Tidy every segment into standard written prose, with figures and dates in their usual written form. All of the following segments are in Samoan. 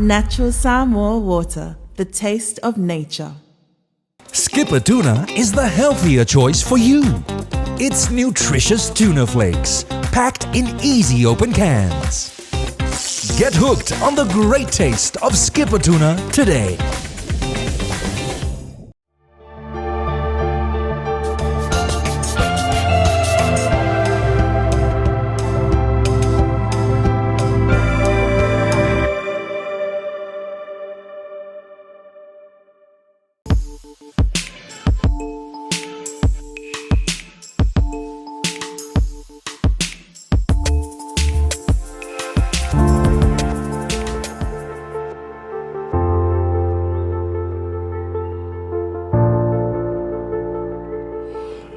Natural Samoa water, the taste of nature. Skipper Tuna is the healthier choice for you. It's nutritious tuna flakes, packed in easy open cans. Get hooked on the great taste of Skipper Tuna today.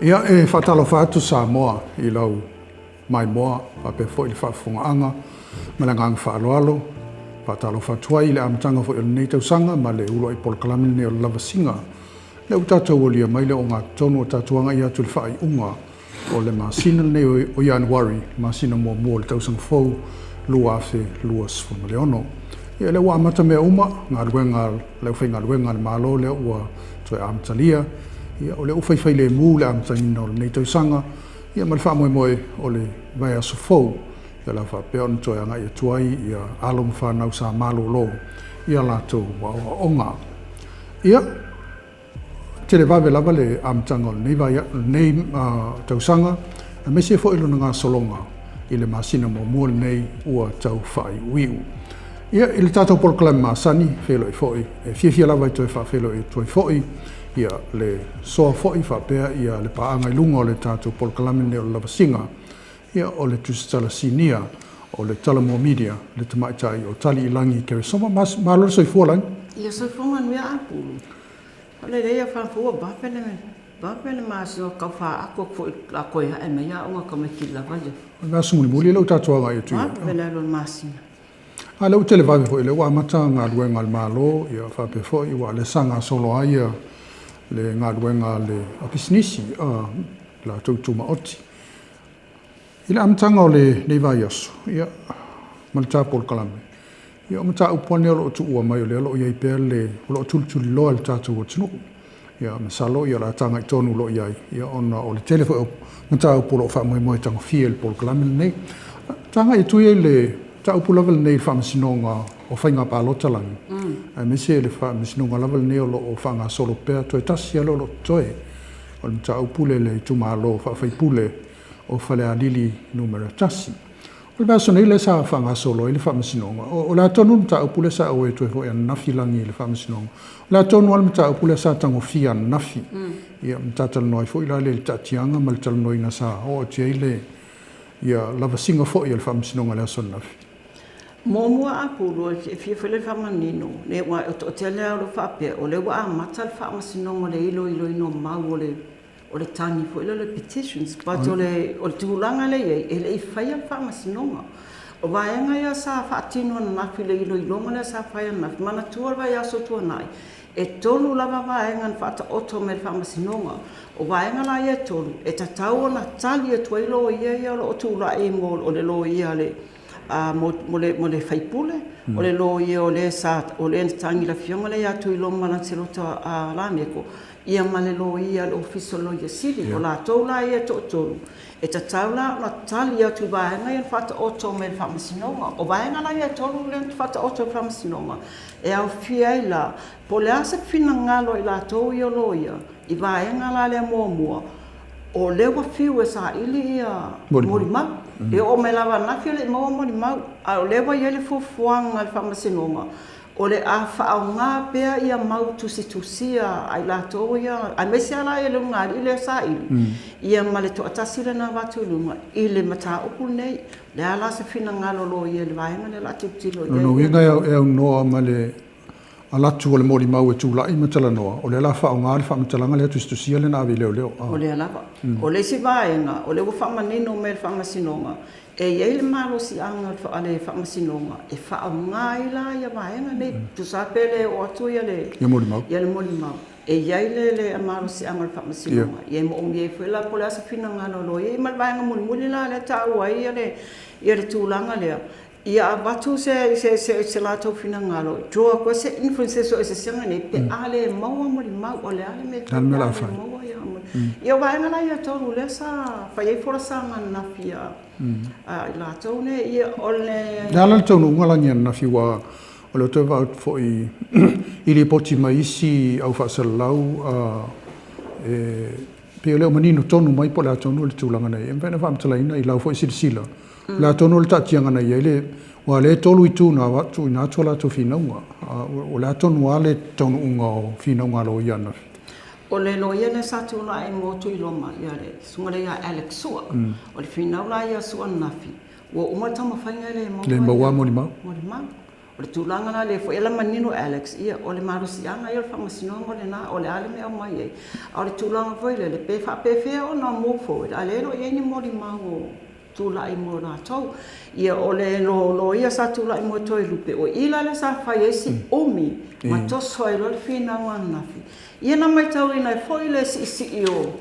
Ia, e faatalofa atu Samoa i lau maimoa faapea foi le faafofogaaga ma le agaga faaaloalo. Faatalofa atu ai i le amataga foi o lenei tausaga ma le uluai polokalame lenei o le lavasiga. Lea ua tatou olia mai le ogatotonu o tatou agai atu i le faaiuga o le masina lenei o Ianuari, le masina muamua o le tausaga fou 2026. Ia, lea ua amata mea uma, galuega a le aufaigaluega a le Malo lea ua toe amatalia. Ia, o lea ua faifailemu le amataina o lenei tausaga, ia ma le faamoemoe o le vaiaso fou ia o le a faapea ona toe agai atu ai ia alo ma fanau sa malolo i a latou aoaoga. Ia, televave lava le amataga o lenei vaia, lenei tausaga, aemaise foi lona gasologa i le masina muamua lenei ua tau faaiuiu. Ia, i le tatou polokalame masani, feiloai foi, e fiafia lava e toe faafeiloai atu ai foi ia le soa foi faapea ia le paaga i luga o le tatou polokalame lenei o le lavasiga, ia o le Tusitala Sinia o le Talamua Media, le tamaitai o Taliilagi Keresoma. Malo le soifua Lagi. Ia soifua manuia Apulu. O le lelei o Faafuua vave le vave le masina tau faaato atu foi la toe ae mai aoga tamaiti lava ia. O le aso mulimuli lea ua tatou agai atu i ai. Vave le alu o le masina. A lea ua televave foi lea ua amata galuega a le Malo ia faapea foi ua lea sa gasolo ai ia le galuega a le pisinisi a latou tumaoti. I le amataga o lenei vaiaso ia ma le ta polokalame, ia o mataupu lava nei o lo o tuua mai o lea o lo o i ai pea le, o lo o tulituliloa e le tatou atunuu. Ia masalo ia o le a tagai tonu loa i ai, ia ona o le tele foi o mataupu o lo o faamoemoe tagofie i le polokalame lenei. Tagai atu ia i le mataupu lava lenei i le Faamasinoga o Faiga Palota Lagi, aemaise le Faamasinoga lava lenei o lo o faagasolo pea, toe tasi lava lea o lo o totoe, o le mataupu lea i le itumalo faafaipule o Falealili Numera 1. O le vaiaso nei lea sa faagasolo ai le faamasinoga. O le a tonu le mataupu lea sa auai atu ai foi ananafi Lagi i le faamasinoga? O le a tonu lava le mataupu lea sa tagofia ananafi? Ia, ma talatalanoa ai foi la lea i le taatiaga ma le talanoaina sa oo atu i ai le ia lavasiga foi o le faamasinoga i le aso ananafi. Muamua Apulu, e fia fai le faamanino, aua e toatele lava o lo o faapea, o lea ua amata le faamasinoga o le iloiloina o mau o le o le tagi foi lea o le petitions, but o le, o le tulaga lea e i ai, e le i faia le faamasinoga. O vaega ia sa faatino ananafi i le iloiloga lea sa fai ananafi, manatua le vaiaso tuanai, e tolu lava vaega na faataoto mai e le faamasinoga. O vaega la ia e tolu, e tatau ona tali atu ai loia ia o lo o tulai mo, o le loia a le, mo, mo le, mo le faipule, o le loia o le sa, o le na tagi i le afioga lea ia Tuiloma Lancelota Lameko, ia ma le Loia a le Ofisa o le Loia Sili. O latou la ia e toatolu, e tatau la ona tali atu i vaega ia na faataoto mai e le Faamasinoga. O vaega la ia e tolu lea na faataoto e le Faamasinoga, e aofia ai la, po o le a se finagalo a i latou ia o loia i vaega la lea muamua, o lea ua fiu e saili ia molimau. E oo mai lava ananafi e le i maua molimau, a o lea ua i ai le fuafuaga a le Faamasinoga, O le a faaaoga pea ia mau tusitusia a i latou ia, aemaise lava la le ulugalii lea e saili, ia ma le toatasi lea na avatu i luga i le mataupu lenei. O le a la se finagalo o loia i le vaega lea o le a tilotilo i ai? O lona uiga e aunoa ma le alu atu o le molimau e tulai ma talanoa, o lea o le a faaaoga le faamatalaga lea tusitusia lea na ave i leoleo. O lea lava. O le isi vaega, o lea ua faamanino mai e le Faamasinoga, E i ai le malosiaga a le Faamasinoga e faaaoga ai la ia vaega nei, tusa lava pe le oo atu le molimau. E i ai le malosiaga o le Faamasinoga, ia e moomia ai foi la po o le a se finagalo o loia ia ma le vaega mulimuli la lea e taua ai le tulaga lea. Ia avatu se se se se latou finagalo e draw atu ai se inference i so o se nei pe a le maua molimau, o le a le mea e fai pe a le maua ia molimau. Ia o vaega la ia e tolu lea sa fai ai folasaga ananafi a i latou nei. Ia o le. Le a la le taunuuga lagi ananafi aua o lea ou te vaai atu foi i lipoti mai isi au faasalalau e pei e le o manino tonu mai po o le a tonu le tulaga na i ai. E mafai ona faamatalaina i lau foi silasila, o le a tonu le taatiaga na i ai le, aua o lea e tolu itu na tuuina atu a latou finauga. O le a tonu lava le taunuuga o finauga a loia ananafi? O le loia lea sa tulai mo Tuiloma, ia le susuga lea ia Alex Sua. O le finau la ia a Sua ananafi, ua uma le taumafaiga e le maua. Le maua lava molimau. Molimau. O le tulaga la lea foi e manino Alex, ia o le malosiaga ia o le faamasinoga lena, o le a le mea e aumai ai. A o le tulaga foi lele, pe faapefea ona move forward, a o lea e le o i ai ni molimau o tulai mo latou. Ia o le loia sa tulai mo Toelupe, o i la lea sa fai ai si umi ma toso ai loa le finauga ananafi. Ia na matauina ai foi le siisii o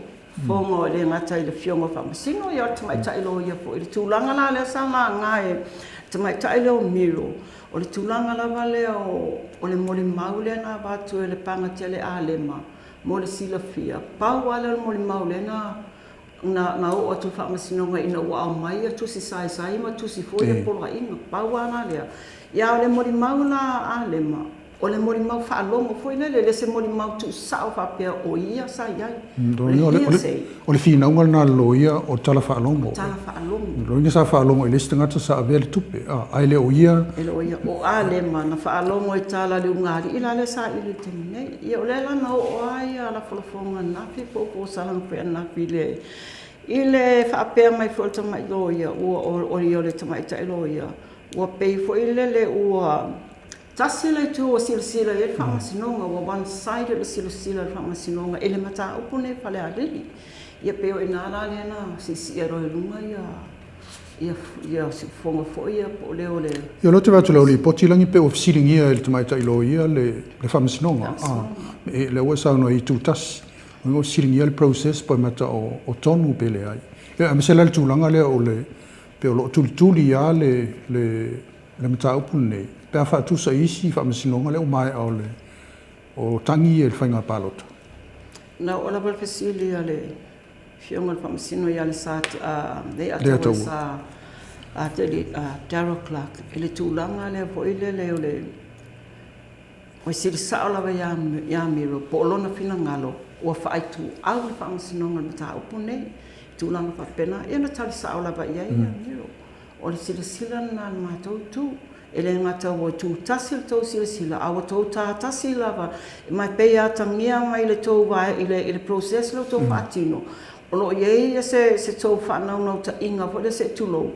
fofoga, e le gata i le Afioga i le Faamasino, a o le tamaitai loia foi. I le tulaga la lea sa laga e le tamaitai lea o Miro, o le tulaga lava lea o le molimau lea na avatu e le Pagatele Alema mo le silafia, pau lava lea o le molimau lea na oo atu i le Faamasinoga ina ua aumai tusi saisai ma tusi foi ia poloaiga, pau lava la lea. Ia a o le molimau la a Alema, o le molimau faalogo foi lele, e le o se molimau tuusao faapea o ia sa i ai. O le hearsay. O le finauga lena a le loia o le tala faalogo. O tala faalogo. O lona uiga sa faalogo i le isi tagata sa avea le tupe, ae le o ia. E le o ia. O Alema na faalogo i tala a le ulugalii la lea e saili i le taimi nei. Ia o lea la na oo lava lafolafoga ananafi po o folasaga foi ananafi i le faapea mai foi o le tamai loia, ua, o le tamaitai loia, ua pei foi lele ua tasi le itu ua silasila i ai le Faamasinoga, ua one sided le silasila a le Faamasinoga i le mataupu lenei o Falealili. Ia pei o i ina la lea na siisii ai loa i luga ia siufofoga foi ia po o leo o le. Ia o lea ou te vaai atu i lau lipoti Lagi pei ua fesiligia e le tamaitai loia le Faamasinoga. Lea ua e saunoa i itu tasi. Ua fesiligia le process po o le mata o tonu pe leai. Ia aemaise la le tulaga lea o le pei o lo o tulituli lava le mataupu lenei pe a faatusa i isi faamasinoga lea ua maea o le o tagi ia i le faiga palota. Na oo lava le fesili a le Afioga i le Faamasino ia Leiataua Darrell Clarke i le tulaga lea foi lele o le Ua sili sao lava ia Miro po o lona finagalo ua faaituau le Faamasinoga i le mataupu lenei i tulaga faapena. Ia na tali sao lava i ai ia Miro. O le silasila lena a le matou itu. E le gata ua tutasi le tou silasila, a ua tou ta tasi lava ma e pei e atagia mai i le tou i le process lea ua outou faatino, o lo o i ai se tou faanaunautaiga foi lea se i tulou,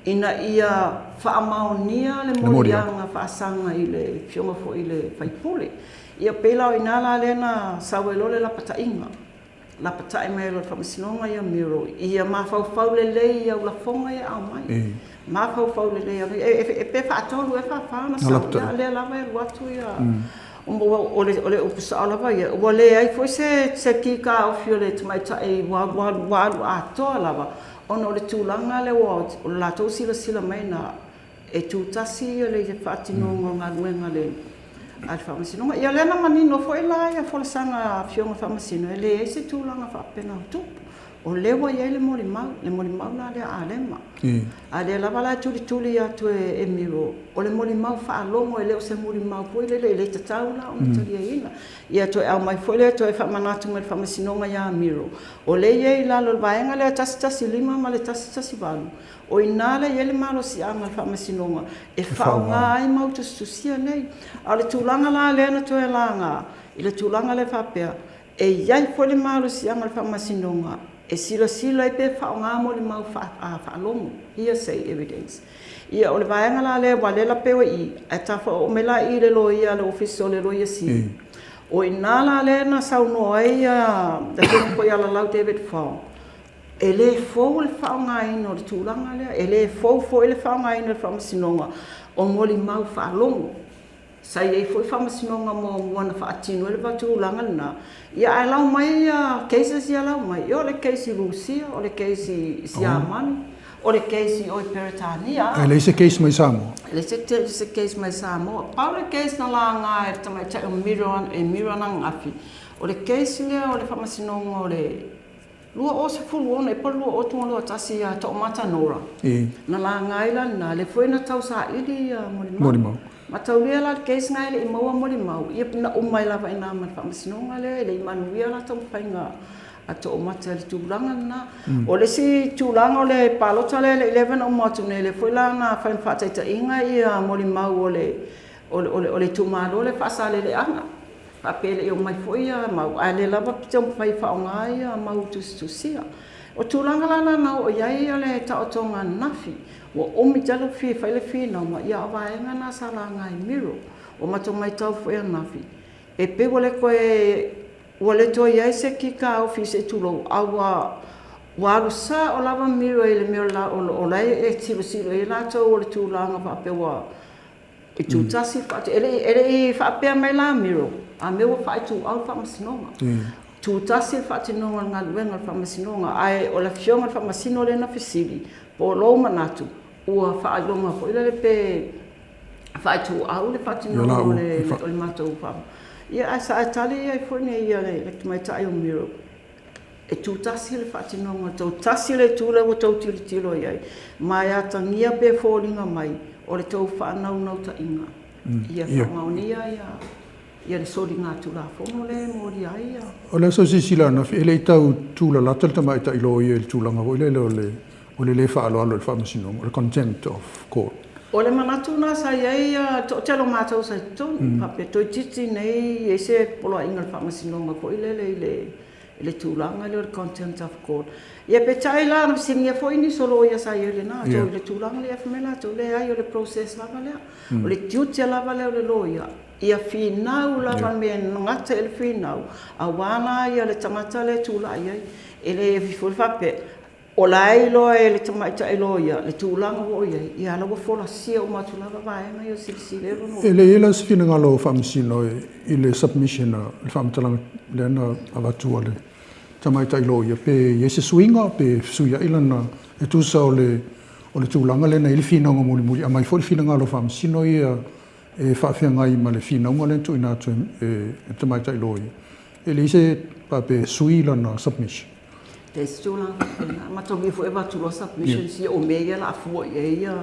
ina ia faamaonia le moliaga faasaga i le afioga foi i le sui usufono. Ia pei la o i ina la lea na sau ai loa le lapataiga, lapatai mai ai loa e le Faamasinoga ia Miro ia mafaufau lelei i au lafoga ia e aumai. Mafaufau lelei pe faatolu ea faafa ona sau, a o lea lava e alu atu ia, o le upu sao lava ia, ua leai foi se ki taofi o le tamaitai ua alu atoa lava ona o le tulaga lea o le latou silasila mai na e tutasi le faatinoga o galuega a le Faamasinoga. Ia o lea na manino foi la ia folasaga a Afioga Faamasino, e leai se tulaga faapena o tupu. O lea ua i ai le molimau, le molimau la lea a Alema. A o lea lava la e tulituli atu e Miro, o le molimau faalogo e le o se molimau foi lele e le tatau la ona taliaina. Ia toe aumai foi lea toe faamanatu mai e le Faamasinoga ia Miro, o lea e i ai i lalo o le vaega lea 115 ma le 118, o i ina lea e i ai le malosiaga o le Faamasinoga e faaaoga ai mau tusitusia nei. A o le tulaga la lea na toe laga i le tulaga lea faapea, E i ai foi le malosiaga o le Faamasinoga e silasila ai pe faaaoga molimau faalogo, hearsay evidence. Ia, o le vaega la lea aua o lea la pei ua i i, ae tafaoo mai la i i le loia a le Ofisa o le Loia Sili. O i ina la lea na saunoa ai le Afioga foi ia Lalau David Fong, e le fou le faaaogaina o le tulaga lea, e le fou foi le faaaogaina e le Faamasinoga o molimau faalogo. Sa i ai foi faamasinoga muamua na faatino ai le tulaga lena, ia ae lau mai cases ia lau mai, ia o le case i Rusia, o le case i Siamani, O le case i o i Peretania. Ae leai se case mai Samoa. E leai se, se case mai Samoa. Pau le case na laga e le tamaitai o Miro, e Miro Anagafi, o le case lea o le faamasinoga o le 2016 ea po o le 2021 ia Toomata Nora. Na laga ai la lena, lea foi na tau saili ia molimau. Molimau. Mataulia la le case lena e le i maua molimau, ia na uma ai lava i ina ma le faamasinoga lea, e le i manuia la taumafaiga a Toomata i le tulaga lena. O le isi tulaga o le palota lea i le 11 uma atu nei, lea foi la na fai ma faataitaiga ia molimau o le o le o le itumalo lea Faasaleleaga, faapea e le i omai foi ia mau, ae o lea lava e taumafai e faaaoga ia mau tusitusia. O tulaga la na na oo i ai le taotoga ananafi, ua umi tele o fia fai le finauga, ia a o vaega na sa laga e Miro. Ua matou matau foi ananafi, e pei ua le toe ua le toe i ai se kikaofi se i tulou, a ua ua alu sao lava Miro i le mea o la e tilotilo i ai latou o le tulaga faapea ua itutasi le faati... E le i, e le i faapea mai la Miro, a mea ua faaituau le faamasinoga. Tutasi le faatinoga o le galuega a le faamasinoga, ae o le afioga i le faamasino lea na fesili, po o lou manatu, ua faailoga foi lele pe faaituau le faatinoga o le, o le matou Ia, ae sa tali ai foi nei le tamaitai o Miro, e tutasi le faatinoga, tasi le itu lea ua outou tilotilo i ai, ma e atagia pe foliga mai o le tou faanaunautaiga ia faamaonia ia le soligatulafono lea e molia ai ia. O le aso silasila ananafi, e le i tau tulalata le tamaitai loia i le tulaga foi lele o le o le le faaaloalo i le faamasinoga, o le contempt of court. O le manatu lena sa i ai le toatele o matou sa i totonu, faapea toeitiiti nei i ai se poloaiga o le faamasinoga foi lele i le i le tulaga lea o le contempt of court. Ia peitai la na fesiligia foi nisi o loia sa i ai i lena aso i le tulaga lea, fai mai latou, leai o le process lava lea. O le tiute lava lea o le loia, ia finau lava le mea e gata i le finau, aua la ia le tagata lea e tulai ai. E le foi faapea, o la e iloa e le tamaitai loia le tulaga ua oo i ai, ia la ua folasia uma atu lava vaega ia o silisili ai lona. E le i i ai la se finagalo o Faamasino i le submission a le faamatalaga lea na avatu a le tamaitai loia pe i ai se suiga pe fesuiai lana e tusa o le o le tulaga lea na i ai le finauga mulimuli, aumai foi le finagalo o Faamasino ia e faafeagai ma le finauga lea na tuuina atu e le tamaitai loia. E leai se faapea e sui lana submission. Leai se tulaga faapena. Matamia foi e avatu loa submissions ia o mea ia o le a fua i ai ia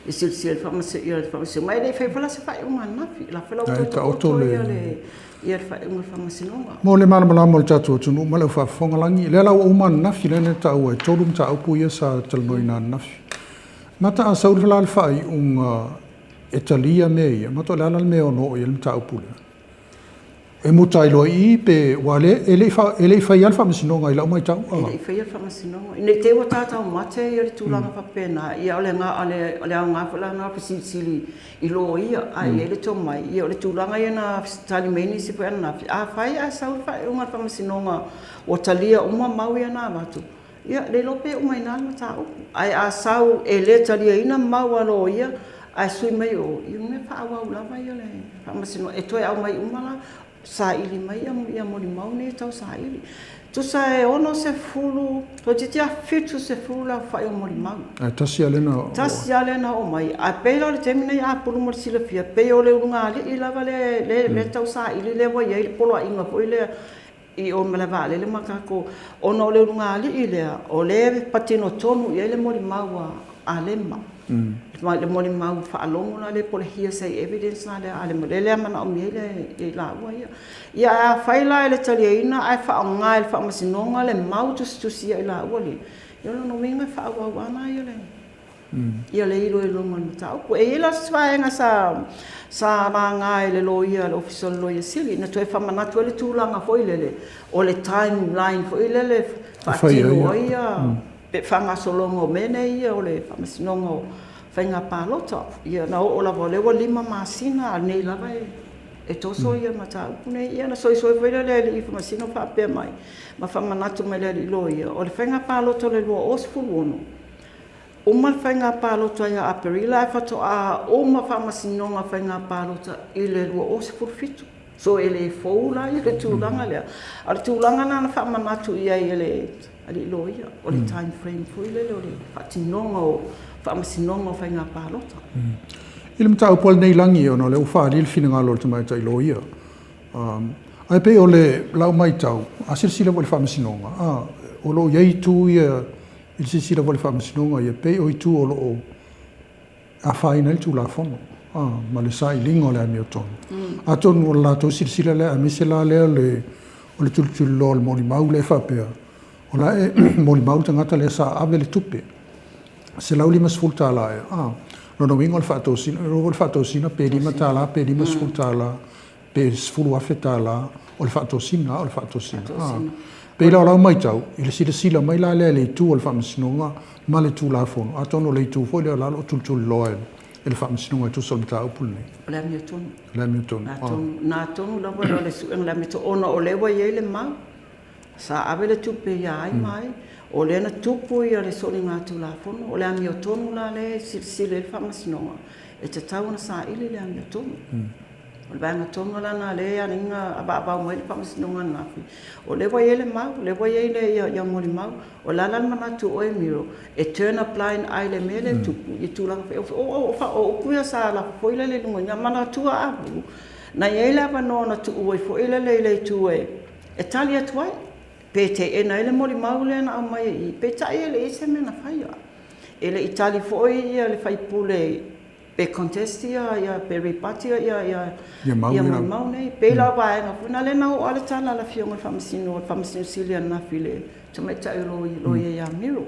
le silasila i le faamasinoga. Ma e le i faia foi la se faaiuga ananafi. O la foi la ua toe taoto ia le faaiuga a le faamasinoga. Mo le malamalama o le tatou atunuu ma le aufaafofoga lagi, lea la ua uma ananafi lea na taua e 3 mataupu ia sa talanoaina ananafi. Mata a sau la le faaiuga e talia mea ia, mata o le a la le mea e ono oo i ai le mataupu lea? E muta ai loa i i pe ua le e le i fa, e le i faia le faamasinoga i lau matau. E le i faia le faamasinoga. Ne i te i ua tātau mate ia le tulaga faapena, ia o le o le o le aoga foi la lena o fesilisili i loia ae i ai le tomai, ia o le tulaga ia na tali mai ai nisi foi ananafi, afai ae sau le faaiuga a le faamasinoga ua talia uma mau ia na avatu, Ia, le iloa pe uma i ina le mataupu. Ae a sau e le taliaina mau a loia ae sui mai o, ia o le mea faaauau lava ia le faamasinoga. E toe aumai uma la, saili mai ia molimau nei e tau saili. Tusa e 60, toeitiiti lava 70 le aofai o molimau. Ae tasi lava lea na oo. Tasi lava lea na oo mai. Ae pei la o le taimi lenei Apulu mo le silafia, pei o le ulugalii lava lea e tau saili lea ua i ai le poloaiga foi lea i o malaevaalele ma tatou, ona o le ulugalii lea, o lea e patino tonu i ai le molimau a Alema, le molimau faalogo la lea po o le hearsay evidence la lea a Alema, lea la e manaomia ai e laua ia. Ia ae afai la e le taliaina ae faaaoga e le Faamasinoga le mau tusitusia i laua ia, ia o lona uiga e faaauau lava la ia le ia le iloiloga o le mataupu. E i ai la se vaega sa sa laga e le loia a le Ofisa o le Loia Sili, na toe faamanatu ai le tulaga foi lele o le timeline foi lele faatino ai ia pe faagasologa o mea nei ia o le Faamasinoga o Faiga Palota. Ia na oo lava o lea ua 5 masina a o lenei lava e toso ia mataupu nei. Ia na soisoi foi lea o le alii Faamasino faapea mai ma faamanatu mai i le alii loia, o le Faiga Palota o le 2016, Uma le faiga palota ia Aperila ae faatoa uma faamasinoga faiga palota i le 2017. So e le fou la ia le tulaga lea. A o le tulaga lena na faamanatu i ai e le alii loia, o le time frame foi lele o le faatinoga o faamasinoga o faiga palota. I le mataupu a lenei lagi, ona o lea ua faaalia le finagalo o le tamaitai loia, ae pei o le lau matau, a silasila foi i le faamasinoga, o lo o i ai itu ia i le silasila foi a le faamasinoga ia, pei o itu o lo o afaina ai le Tulafono ma le sailiga o le amiotonu. Atonu o le latou silasila lea, aemaise la lea o le tulituliloa o le molimau lea e faapea, o la e molimau le tagata lea sa ave le tupe, $150 ea. O lona uiga o le faatosina, o le faatosina pe $5 pe $50 pe $10,000 o le faatosina lava o le faatosina. Pei la o lau matau, i le silasila mai la lea i le itu o le Faamasinoga ma le Tulafono, atonu o le itu foi lea o la o lo o tulituliloa e le Faamasinoga e tusa o le mataupu lenei. O le amiotonu. O le amiotonu. Na atonu lava o le suega o le amiotonu, ona o lea ua i ai le mau, sa ave le tupe ia ai ma ai, o lea na tupu ia le soligatulafono, o le amiotonu la lea e silasila i ai le Faamasinoga, e tatau ona saili le amiotonu. O le vaega tonu la lena lea e ala ai ona avaavao mai le Faamasinoga ananafi, o lea ua i ai le mau, o lea ua i ai ia molimau. O le a la le manatu o oe Miro, e turn a blind eye i le mea lea e tupu i tulaga foi o upu ia sa lafo foi lele i luga, manatua Apulu, na i ai le avanoa na tuu ai foi lele i le itu e tali atu ai, pe teena ai le molimau lea na aumai i i, peitai e leai se mea na faia. E le i tali foi le sui usufono pe contest ia, pe rebut ia molimau nei. E pei la o vaega foi na, lea na oo lava le tala a le Afioga i le Faamasino, le Faamasino Sili ananafi i le tamaitai o le loia ia Miro,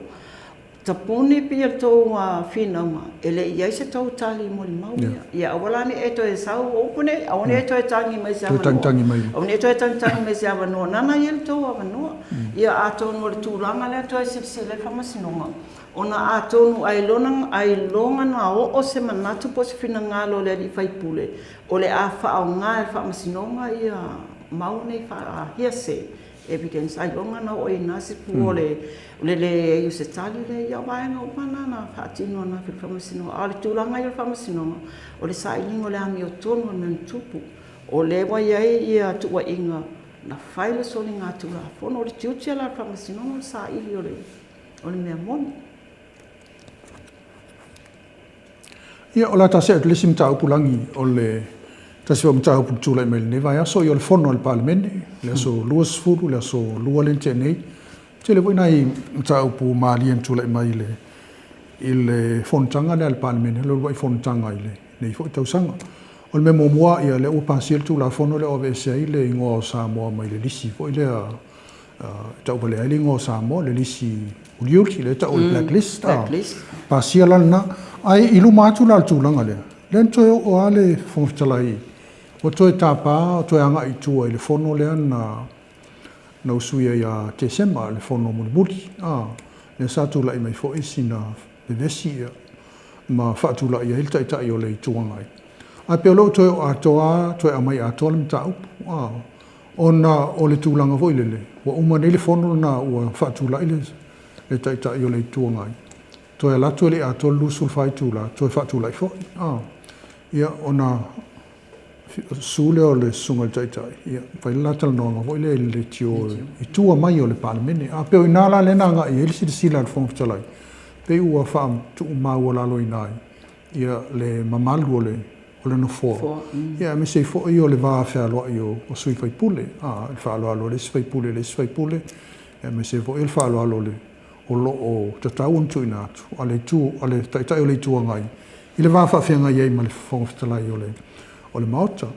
tapuni pei o le tou finauga, e le i i ai se tou tali i molimau ia. Ia aua la ne i e toe sau, o upu nei, aua ne i e toe tagi mai i se avanoa, aua ne i e toe tagitagi mai i se avanoa, lena na i ai le tou avanoa. Ia atonu o le tulaga lea e toe silasila i ai le Faamasinoga, Ona atonu ailoga na oo se manatu po o se finagalo o le alii faipule o le a faaaoga e le Faamasinoga ia mau nei hearsay evidence, ailoga na oo i ina se fua o le leai o se tali lea. Ia o vaega uma na na faatino ananafi e le Faamasinoga. A o le tulaga ia o le Faamasinoga, o le sailiga o le amiotonu o le mea na tupu. O lea ua i ai tuuaiga na fai le soligatulafono. O le tiute la o le Faamasinoga o le saili o le O le mea moni. Ia, o le a ta see atu i le isi mataupu lagi, o le tasi foi o mataupu na tulai mai i lenei vaiaso, ia o le fono a le Palemene, le aso 20, le aso 2 lea na tea nei. Tele foi nai mataupu malie na tulai mai i le i le fonotaga lea a le Palemene, le uluai fonotaga i lenei foi tausaga. O le mea muamua, ia lea ua pasia le Tulafono lea ua aveese ai le igoa o Samoa mai le lisi foi lea e tauvalea ai le igoa o Samoa, le lisi uliuli, lea e tau o le black list. Pasia la lena. Ae i luma atu la o le tulaga lea, lea na toe oo lava le Fofoga Fetalai, ua toe tapa, toe agai i tua i le fono lea na na usuia ia Tesema, le fono mulimuli, lea sa tulai mai foi sina vevesi ma faatulai ai le Taitai o le Itu Agai. Ae pei o lea ua toe oo atoa lava, toe aumai atoa le mataupu. Ona o le tulaga foi lele, ua uma nei le fono lena ua faatulai le Taitai o le Itu Agai, toe alu atu e le i atoa le 24 itula, toe faatulai foi. Ia, ona susu lea o le susuga i le Taitai, ia, fai le la talanoaga foi lea i le leitio i tua mai o le Palemene. Ae pei o i ina la lea na agai i ai le silasila a le Fofoga Fetalai, pei ua faatuumaualaloina ai ia le mamalu o le o le Nofoa, ia aemaise ai foi o le va fealoai o sui usufono, a, le faaaloalo o le isi sui usufono i le isi sui usufono, aemaise ai foi o le faaaloalo o lo o tatau ona tuuina atu a le itu a le Taitai o le Itu Agai i le va faafeagai ai ma le Fofoga Fetalai o le o le Maota.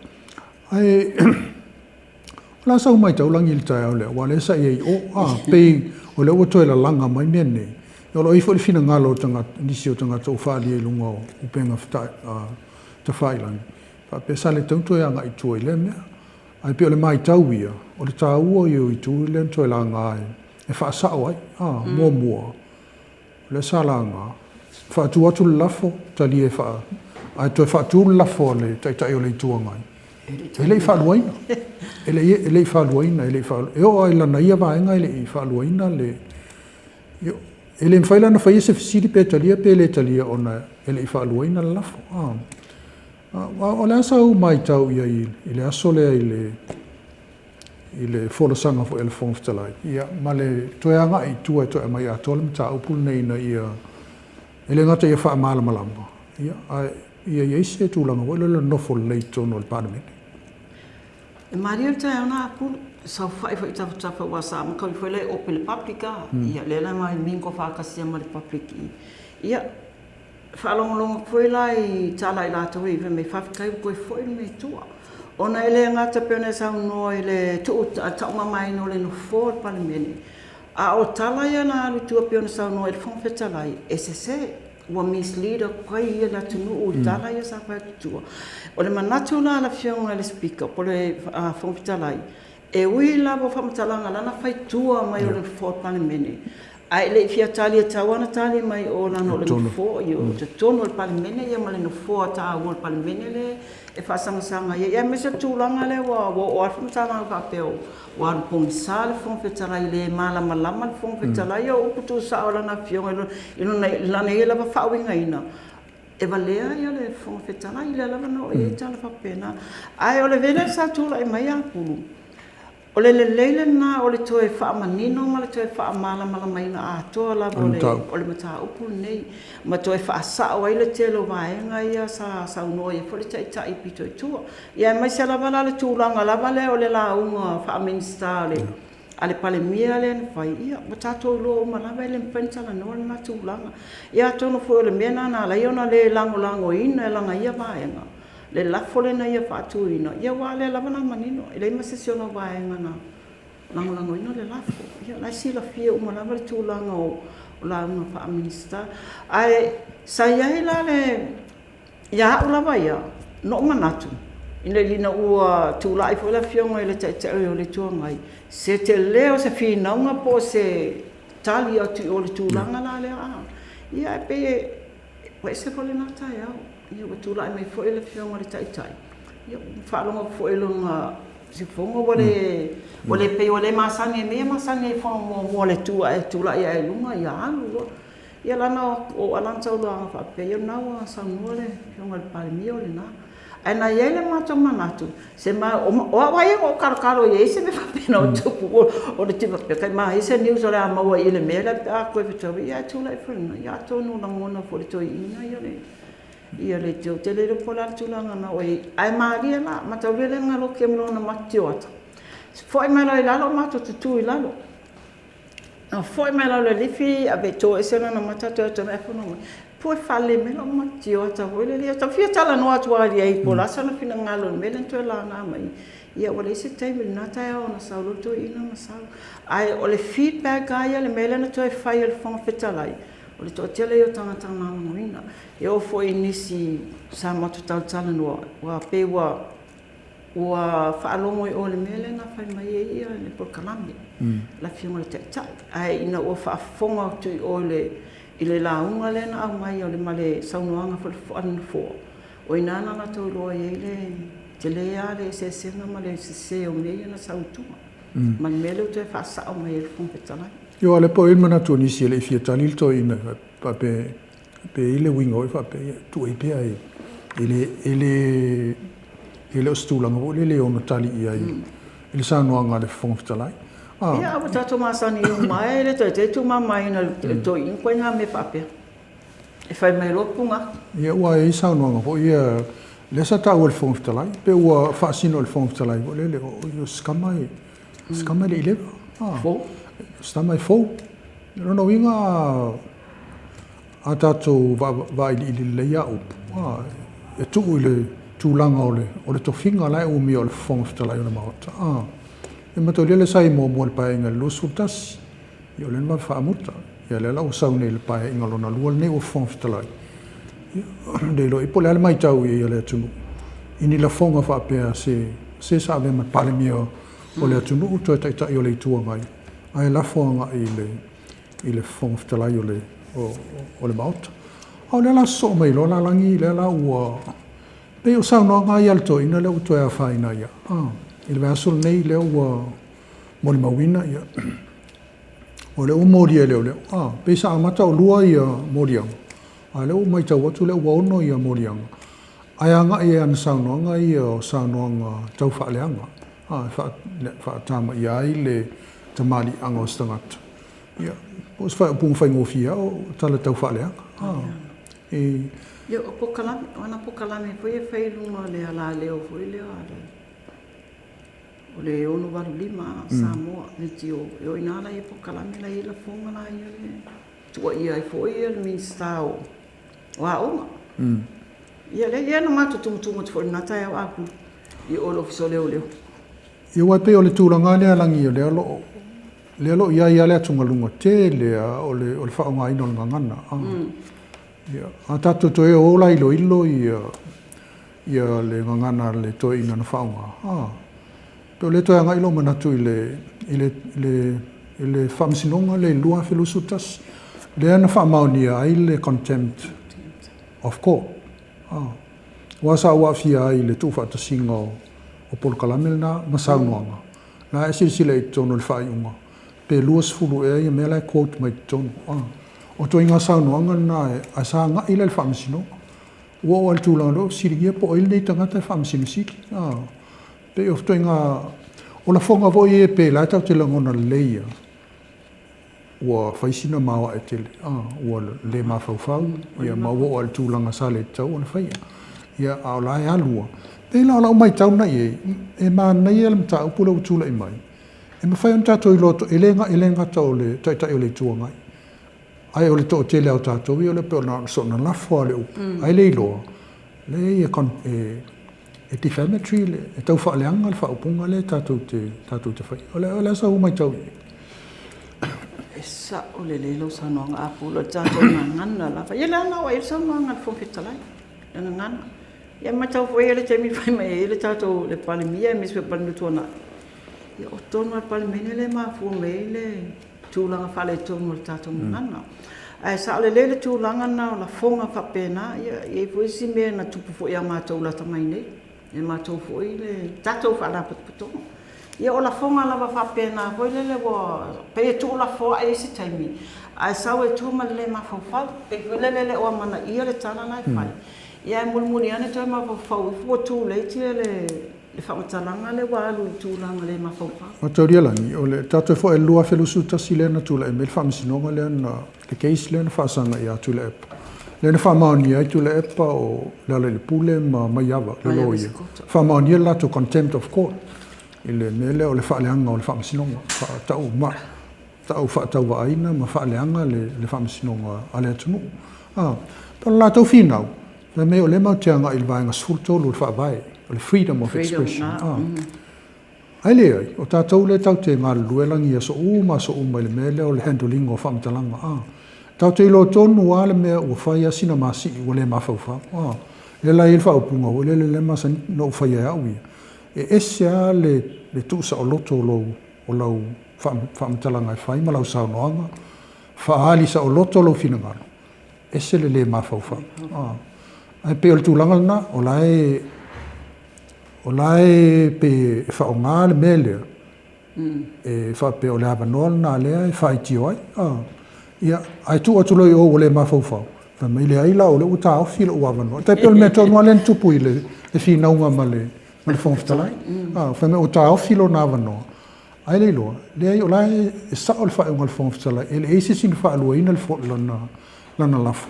Ae o le a sau matau lagi i le taeao lea, aua o lea sa i ai i o, a, pei o lea ua toe lalaga mai mea nei. O lo o i ai foi le finagalo o tagata, nisi o tagata ua faaalia i luga o upega tafailagi, faapea sa le tatau ona toe agai i tua i lea mea. Ae pei o le matau ia, o le taua ia o itu lea na toe laga e faasao ai. A, muamua, o lea sa laga, faatu atu le lafo, talia e faa, ae toe faatu le lafo a le Taitai o le Itu Agai, e le i faaluaina. E le i, e le i faaluaina, e le i faaluaina, e oo lava i lana ia vaega e le i faaluaina le, E le mafai la ona faia se fesili pe talia pe le talia ona e le i faaluaina le lafo. O le a sau matau i ai i le aso lea i le i le folasaga foi a le Fofoga Fetalai, ia, ma le toe agai i tua e toe aumai atoa le mataupu lenei ina ia, e le gata ia faamalamalama, ia, ae ia i ai se tulaga foi lele o le nofo lelei i totonu o le Palemene. E malie le taeao na Apulu, saofai foi i tafatafa aua sa amata foi la e ope i le public a, ia lea la na mingle faatasi ai ma le public i i. Ia, faalogologo atu foi la i tala a i latou ia fai mai, faafetai ua toe foi le mea i tua. Ona e le gata pei ona e saunoa i le tuu taumamaina o le Nofoa o le Palemene, a o tala ia na alu i tua pei ona saunoa ai le Fofoga Fetalai, e sese. Ua mislead atu ai le atunuu i tala ia sa fai atu i tua. O le manatu la a le Afioga i le Speaker po o le Fofoga Fetalai, e ui lava o faamatalaga la na fai i tua mai o le Nofoa o le Palemene, ae le i fia tali e tatau lava ona tali mai i o leaga o le Nofoa, o totonu o le Palemene ma le Nofoa taua o le Palemene lea e faasagasaga ai, aemaise o le tulaga lea ua oo lava le faamatalaga faapea ua alu pogisa le Fofoga Fetalai, e le malamalama le Fofoga Fetalai. O upu tuusao a Lana Afioga i lana ia lava faauigaina, e valea le Fofoga Fetalai, lea lava na oo i ai tala faapena. Ae o le mea lea sa tulai mai Apulu, o le lelei lena o le toe faamanino ma le toe faamalamalamaina atoa lava o le mataupu lenei, ma toe faasao ai le tele o vaega ia sa saunoa i ai foi le Taitai pito i tua. Ia aemaise lava la le tulaga lava lea o le lauga faa-Minisita a le Palemia lea na fai, ia ua tatou iloa uma lava e le mafai ona talanoa lena tulaga. Ia atonu foi o le mea lena na ala ai ona le lagolagoina e lana ia vaega le lafo lea na ia faatuina, ia aua o lea lava na manino e leai ma se isi o ana vaega na lagolagoina le lafo. Ia o la e silafia uma lava le tulaga o lauga faa-Minisita. Ae sa i ai la le Ia au lava ia, na ou manatu, ina ua tulai foi le Afioga i le Taitai o le Itu Agai, se tele o se finauga po o se tali atu i o i le tulaga la lea. Ia ae pei ua ese foi lena taeao, ua tulai mai foi le Afioga i le Taitai, ia ua faalogo atu foi i lona siufofoga ua le pei ua le masani i mea ia e masani ai i fono muamua o le tu ae tulai ae i luga ia alu loa. Ia leaga o lana taulaga faapea, ia o lena ua saunoa le Afioga i le Palemia o lena. Ae na i ai le matou manatu, sema, o au lava ia na ou talotalo e i ai se mea faapena o tupu, o le faapea, tai manaia se news o le a maua i le mea lea pe a toe fetaui, ae tulai foi lena, ia atonu o lagona foi e le toeaina ia le Ou te le iloa po o le a le tulaga na oo i ai, ae malie la, mataulia le galoki ai ma lona matiotioata, fo'i mai loa i lalo, matou tutu i lalo. Na foi mai lalo i le lifi ave to ese lona mata toe ato mai fono mai. Pue faalelei mai lou matioata foi lele. Ia tau fia talanoa atu lava i ai po o le a sona finagalo i le mea lea na toe laga mai. Ia ua leai se taimi i lena taeao na sau loa le toeaina ma sau. Ae o le feedback lava ia i le mea lea na toe fai e le Fofoga Fetalai, o le toatele ia o tagata na lagolagoina. E oo foi i nisi sa matou talatalanoa, ua pei ua Ua faalogo i o i le mea lea na fai mai ai le polokalame a le Afioga i le Taitai. Ae ina ua faafofoga atu i o i le lauga lea na aumai ma le saunoaga foi a le Nofoa, o i ina na latou iloa ai le tele lava le eseesega ma le sese o mea ia na sau i tua ma le mea lea ua toe faasao mai e le Fofoga Fetalai. Ioe, o lea po o i ai le manatu o nisi e le i fia tali le toeaina faapea Pe i ai le uiga foi faapea, ia tuu ai pea e le, e le, e le o se tulaga foi lele e ono tali i ai i le saunoaga a le Fofoga Fetalai. Ah. Ia, a ua tatou masani uma e le toe te tumamaina i le toeaina ituaiga mea faapea. E fai mai loa puga. Ia, ua i ai saunoaga foi ia, lea sa taua e le Fofoga Fetalai, pe ua faasino e le Fofoga Fetalai foi lele, o se tama e, se tama e le i leva. Ah. Fou. Se tama e fou. O lona uiga, a tatou vailiili lelei ia upu, e tuu i le tulaga o le tofiga la e umia o le Fofoga Fetalai o le Maota. E mataulia lea sa i ai muamua i le Paeaiga i le 21, ia o lea na vave faamuta. Ia lea la ua sau nei i le Paeaiga lona lua lenei ua Fofoga Fetalai. Ia, le iloa ai po o le a le matau i ai a le atunuu i ni lafoga faapea a se sa avea ma Palemia o le atunuu, toe Taitai o le Itu Agai, ae lafo agai i le i le Fofoga Fetalai o le, o, o le Maota. A o lea la sosoo mai loa lalagi, lea la ua, pei o saunoaga ia a le toeaina lea ua toe afaina ai au. I le vaiaso lenei lea ua molimauina, ia, o lea ua molia e leoleo. Ah, pei sa amata o lua ia moliaga, a o lea ua matau atu lea ua ono ia moliaga. Ae agai i ana saunoaga ia o saunoaga tau faaleaga, ā, e faatamaia ai le tamaliiaga o se tagata. Ia, po o se faaupuga faigofie lava o tala tau faaleaga. Ā, e. Ia, o polokalame, o ana polokalame foi e fai i luga o le alaleo foi lea a le, o le 685 a Samoa, leitio, e o i ina la e i ai polokalame la e i ai lafoga la ia e tuuaia ai foi le Minisita o aoga. Ia lea, ia na matou tumutumu atu foi i lena taeao Apulu i o i le Ofisa o Leoleo. Ia aua e pei o le tulaga lea Lagi o lea o lo o, lea o lo o i ai lava le atugaluga tele lava o le, o le faaaogaina o le gagana. Ia, a tatou toe o la iloilo ia, ia le gagana a le toeaina na faaaoga, a, pei o lea e toe agai lou manatu i le, i le, i le, i le Faamasinoga lea i le 2021, lea na faamaonia ai le contempt of court. Aua sa ou aafia ai i le tuufaatasiga o polokalame lena ma saunoaga. La e silasila i totonu o le faaiuga, pe 20 ea ia mea la e quote mai totonu. O ituaiga saunoaga lena ae sa agai la i le Faamasinoga. Ua oo lava i le tulaga lea ua fesiligia po o ai lenei tagata e Faamasino Sili. Pei o ituaiga, o lafoga foi ia pe la e tatou te lagona lelei lava, ua fai sina maoae tele, ua le mafaufau, ia ma ua oo lava i le tulaga sa le tatau ona faia. Ia, a o la e alu lava. E pei la o lau matau lena i ai, e manaia le mataupu lea ua tulai mai, e mafai ona tatou iloa, e le gata o le Taitai o le Itu Agai, ae o le toatele lava o tatou ia, e pei na o soona lafo lava o le upu, ae le iloa, leai e defamatory, e tau faaleaga le faaupuga lea tatou te faia. O le a sau matau i ai? E sao lelei lau saunoaga Apulu, o le tatou gagana lava. Ia lea na oo i ai le saunoaga a le Fofoga Fetalai, le gagana. Ia matau foi e i ai le taimi na fai mai ai le tatou, le Palemia aemaise foi le Palemia ua tuanai, ia o totonu lava o le Palemene lea e mafua mai ai le tulaga faaletonu o le tatou gagana. Ae sao lelei le tulaga lena o lafoga faapena, ia e i ai foi isi mea na tupu foi ia matou lata mai nei, i matou foi le tatou Faalapotopotoga. Ia o lafoga lava faapena foi lele ua pei e tuulafoai i isi taimi, ae sau e tu ma le le mafaufau, pei foi lele e le o amanaia le tala la e fai, ia ae mulimuli ane toe mafaufau ifo ua too late le le faamatalaga lea ua alu i tulaga le mafaufau. Mataulialagi, o le tatou foi i le 2021 lea na tulai mai le faamasinoga lea na, le case lea na faasaga ia Tuilaepa, lea na faamaonia ai Tuilaepa o Lealailepule ma Maiava, le loia, faamaonia le latou contempt of court i le mea lea o le faaleaga o le faamasinoga, faatau ma, tau faatauvaaina ma faaleaga le faamasinoga a le atunuu. A, o le latou finau, Fai mai o lea matou te agai i le Vaega 13 o le Faavae, o le freedom of expression. Ae leai, o tatou lea tatou te galulue lagi i aso uma aso uma i le mea lea o le handle ina o faamatalaga. Tatou te iloa tonu lava le mea ua fai lava sina masii ua le mafaufau. Lea la e i ai le faaupuga foi lele lea e masani ona ou faia e au ia, e ese lava le tuusaoloto o lau faamatalaga e fai ma lau saunoaga, faaali saoloto lou finagalo, ese le le mafaufau. Ae pei o le tulaga lena, o la e, o la e pei e faaaoga le mea lea, e faapea o le avanoa lena lea e faitio ai. Ia, ae tuu atu loa i o ua le mafaufau, fai mai, leai la o lea ua taofi lou avanoa. E tai pei o le mea tonu lava lea na tupu i le finauga ma le Fofoga Fetalai. Fai mai ua taofi lona avanoa, Ae le iloa, leai o la e sao le faaiuga a le Fofoga Fetalai, e leai se isi na faaluaina lana lafo.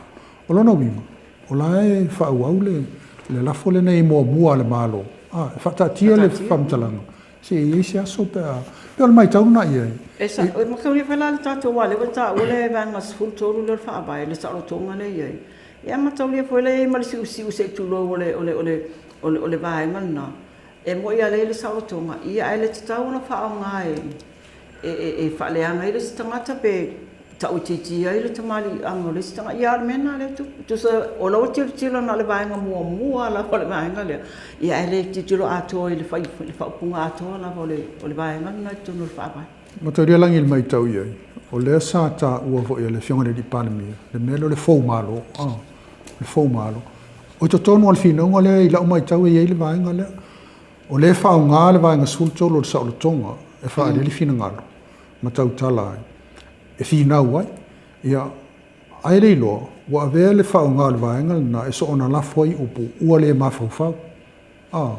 O lona uiga, o la e faaauau le lafo lenei muamua a le Malo, e faataatia le faamatalaga seia i ai se aso pe a... Pei o le matau lena i ai. E sao, e manatua foi la le tatou, aua o lea ua taua le Vaega 13 lea o le Faavae, le saolotoga lea e i ai. Ia mataulia foi lea e i ai ma le siusiu se i tulou o le vaega lena. E moni lava e leai le saolotoga, ia ae le tatau ona faaaoga e faaleaga ai le isi tagata pe tauitiitia ai le tamaliiaga o le isi tagata. Ia a o le mea lena lea e tupu. Tusa o la e ua tilotilo na o le vaega muamua lava o le vaega lea, ia ae le tilotilo atoa i le faaupuga atoa lava o le vaega lena i totonu o le Faavae. Mataulialagi i le matau i ai, o lea sa taua foi e le Afioga i le Palemia le mea lea o le foumalo, le foumalo. O i totonu o le finauga lea i lau matau e i ai le vaega lea. O lea e faaaoga le vaega 13 o le saolotoga e faaali ai le finagalo ma tautala ai, e finau ai. Ia, Ae le iloa, ua avea le faaaoga o le vaega lena e soona lafo ai upu ua le mafaufau. A,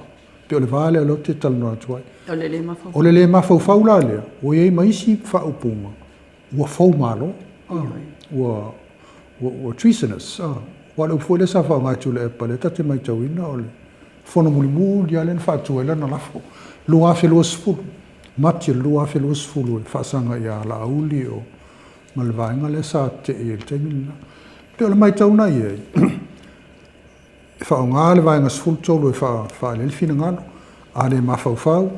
pei o le va lea o lea ou te talanoa atu ai. O le le mafaufau. O le le mafaufau la lea, ua i ai ma isi faaupuga ua fou malo, a, ua, ua, ua treasonous, a. Aua o le upu foi lea sa faaaoga e Tuilaepa, lea ta te matauina o le fono mulimuli lava lea na faatu ai lana lafo, 2020, Mati o le 2020 e faasaga ia Laauli o ma le vaega lea sa tetee i ai i le taimi lena. E pei o le matau na i ai, e faaaoga le vaega 13 e faaali ai le finagalo, a le mafaufau,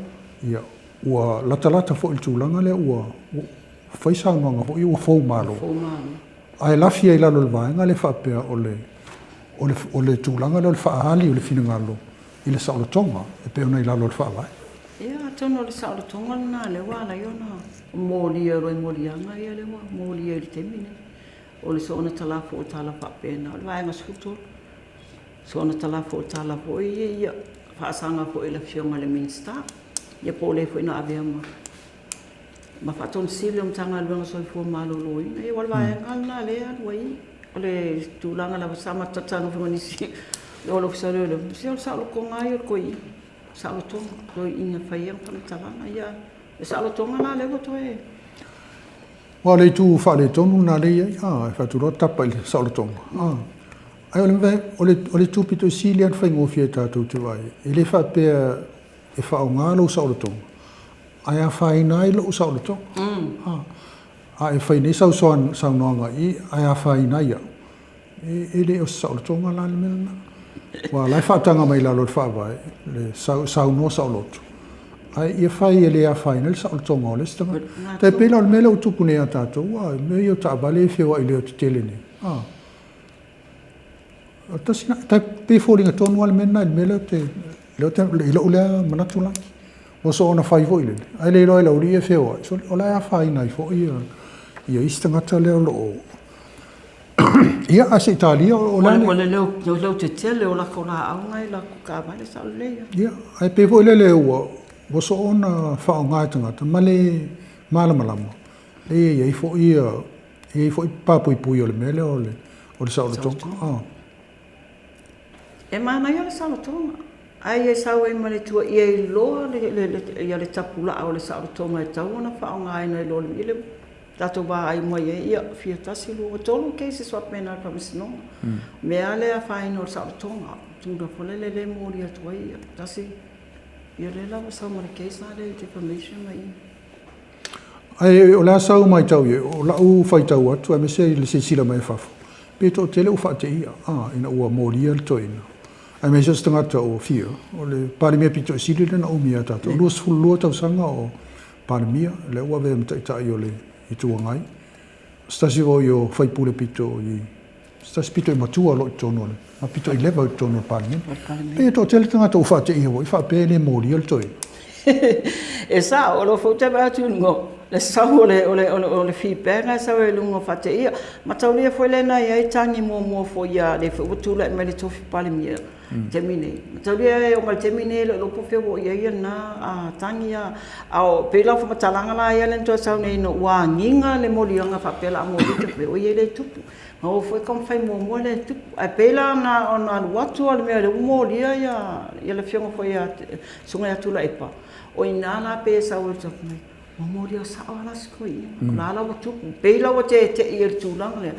ia, ua latalata foi i le tulaga lea ua fai saunoaga foi ia ua fou malo, ae lafi ai i lalo o le vaega lea faapea o le, o le, o le tulaga lea o le faaali o le finagalo i le saolotoga e pei ona i lalo o le Faavae. Ia, atonu o le saolotoga lena lea ua ala ai ona molia loa i moliaga ia lea ua molia i le taimi lenei. O le soona talafou o tala faapena, o le vaega 13. Soona talafou o tala foi ia, ia faasaga foi i le Afioga i le Minisita, ia po o le foi na avea ma ma Faatonu Sili o le Matagaluega o le Soifua Maloloina. Ia aua o le vaega lena lea e alu ai, o le tulaga lava sa matou talatalanoa foi ma nisi o le Ofisa o Leoleo, se o le saolotoga lava ia o le toeaina, saolotoga, toeaiina e fai ai ana faamatalaga. Ia, le saolotoga la lea ua toe... Aua o le itu faaletonu lena lea e i ai, a, e fai atu loa tapa i le saolotoga, a. Ae o le, o le, o le itu pito sili lava ona faigofie tatou te vaai ai, e le faapea e faaaoga lou saolotoga, ae afaina ai lou saolotoga. A, a e fai nei sau saunoaga i i ae afaina ai au, e le o se saolotoga la le mea lena. Aua o la e faataga mai i lalo o le Faavae, le saunoa saoloto, ae ia fai e le afaina ai le saolotoga o le isi tagata. Tai pei la o le mea lea ua tupu nei ia tatou, a, mea ia o taavale ia e feoai leotetele nei, a, Tasi lena, e pei e foliga tonu lava le mea lena i le mea lea ou te, lea ou te, i lou lea manatu lava. Ua soona fai foi lele, ae le iloa e le aualii ia e feoai, sole, o la e afaina ai foi ia isi tagata lea o lo o, ia, ae se i talia, o le a le... O le leotetele o latou laau na i latou taavale, e sao lelei lava. Ia, ae pei foi lele ua soona faaaoga e tagata ma le malamalama, e i ai foi ia E i ai foi papuipui o le mea lea o le, o le saolotoga. Ah. E manaia le saolotoga, ae ia sau ai ma le tua, ia iloa le, le, le, ia le tapulaa o le saolotoga e tatau ona faaaogaina i lo le, i le tatou vaai mai ai, ia, fia tasi, lua, tolu cases faapena i le faamasinoga. O mea lava lea e afaina o le saolotoga, tulaga foi lele lea e moli atu ai, ia, tasi, ia lea la ua sau ma le case la lea i defamation ma i. Ae o le a sau matau i ai, o lau faitau atu aemaise i le silasila mai a fafo, pe toatele ua faateia, a, ina ua molia le toeaina. Aemaise o se tagata ua fia, o le Palemia pito i sili lea na umi ia tatou, 22 tausaga o Palemia, lea ua avea ma Taitai o le Itu Agai. O se tasi foi o faipule pito i Se tasi pito i matua o lo o i totonu o le, ma pito i leva i totonu o le Palemene. Pei e toatele tagata ua faateia foi faapea e le molia le toeaina. E sao, o lo o foi ou te vaai atu i luga, le sau o le, o le, o le feedback lena e sau ai i luga o faateia. Mataulia foi lea na i ai tagi muamua foi ia, lea foi ua tulai mai le tofi Palemia i le taimi nei. Mataulia e oo mai i le taimi nei e le o iloa po o fea ua oo i ai lena tagi, a o pei la o faamatalaga la ia lea na toe sau nei ina ua agiga le moliaga faapea o le a moli te mea, oi e le tupu. Na o foi taumafai muamua lea e tupu. Ae pei la na ona alu atu lava o le mea lea ua molia le afioga foi ia le Susuga ia Tuilaepa, o i ina la pei e sau ai le mai, ua molia sao lava la si toeaina, o la la ua tupu. Pei la ua tete'i i le tulaga lea.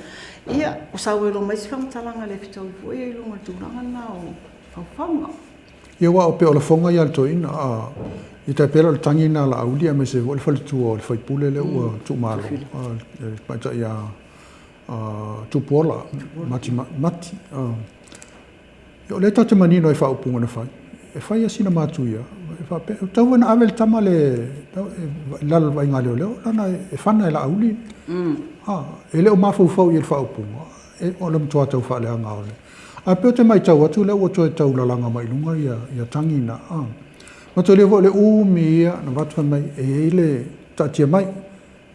Ia, ua sau ai loa ma isi faamatalaga le fetaui foi ia i luga o le tulaga lena o faufauga. Ia aua pei o lafoga ia a le toeaina, a, ia tai pei la o le tagi lena a Laauli aemaise foi le faletua o le faipule lea ua tuumalo, le tamaitai ia Tupuola, Mati, Mati. O lea tatou te manino i faaupuga na fai, e fai lava sina matuia, e faapea, e tatau foi ona ave le tama lea i lalo o le vaaiga a leoleo, leaga e fana e Laauli. E le o mafaufau i ai i le faaupuga, o le matua tau faaleaga o le... Ae pei ou te matau atu o lea ua toe tau lalaga mai i luga ia tagi na. Mataulia foi o le umi ia na avatu fai mai e i ai le taatia mai.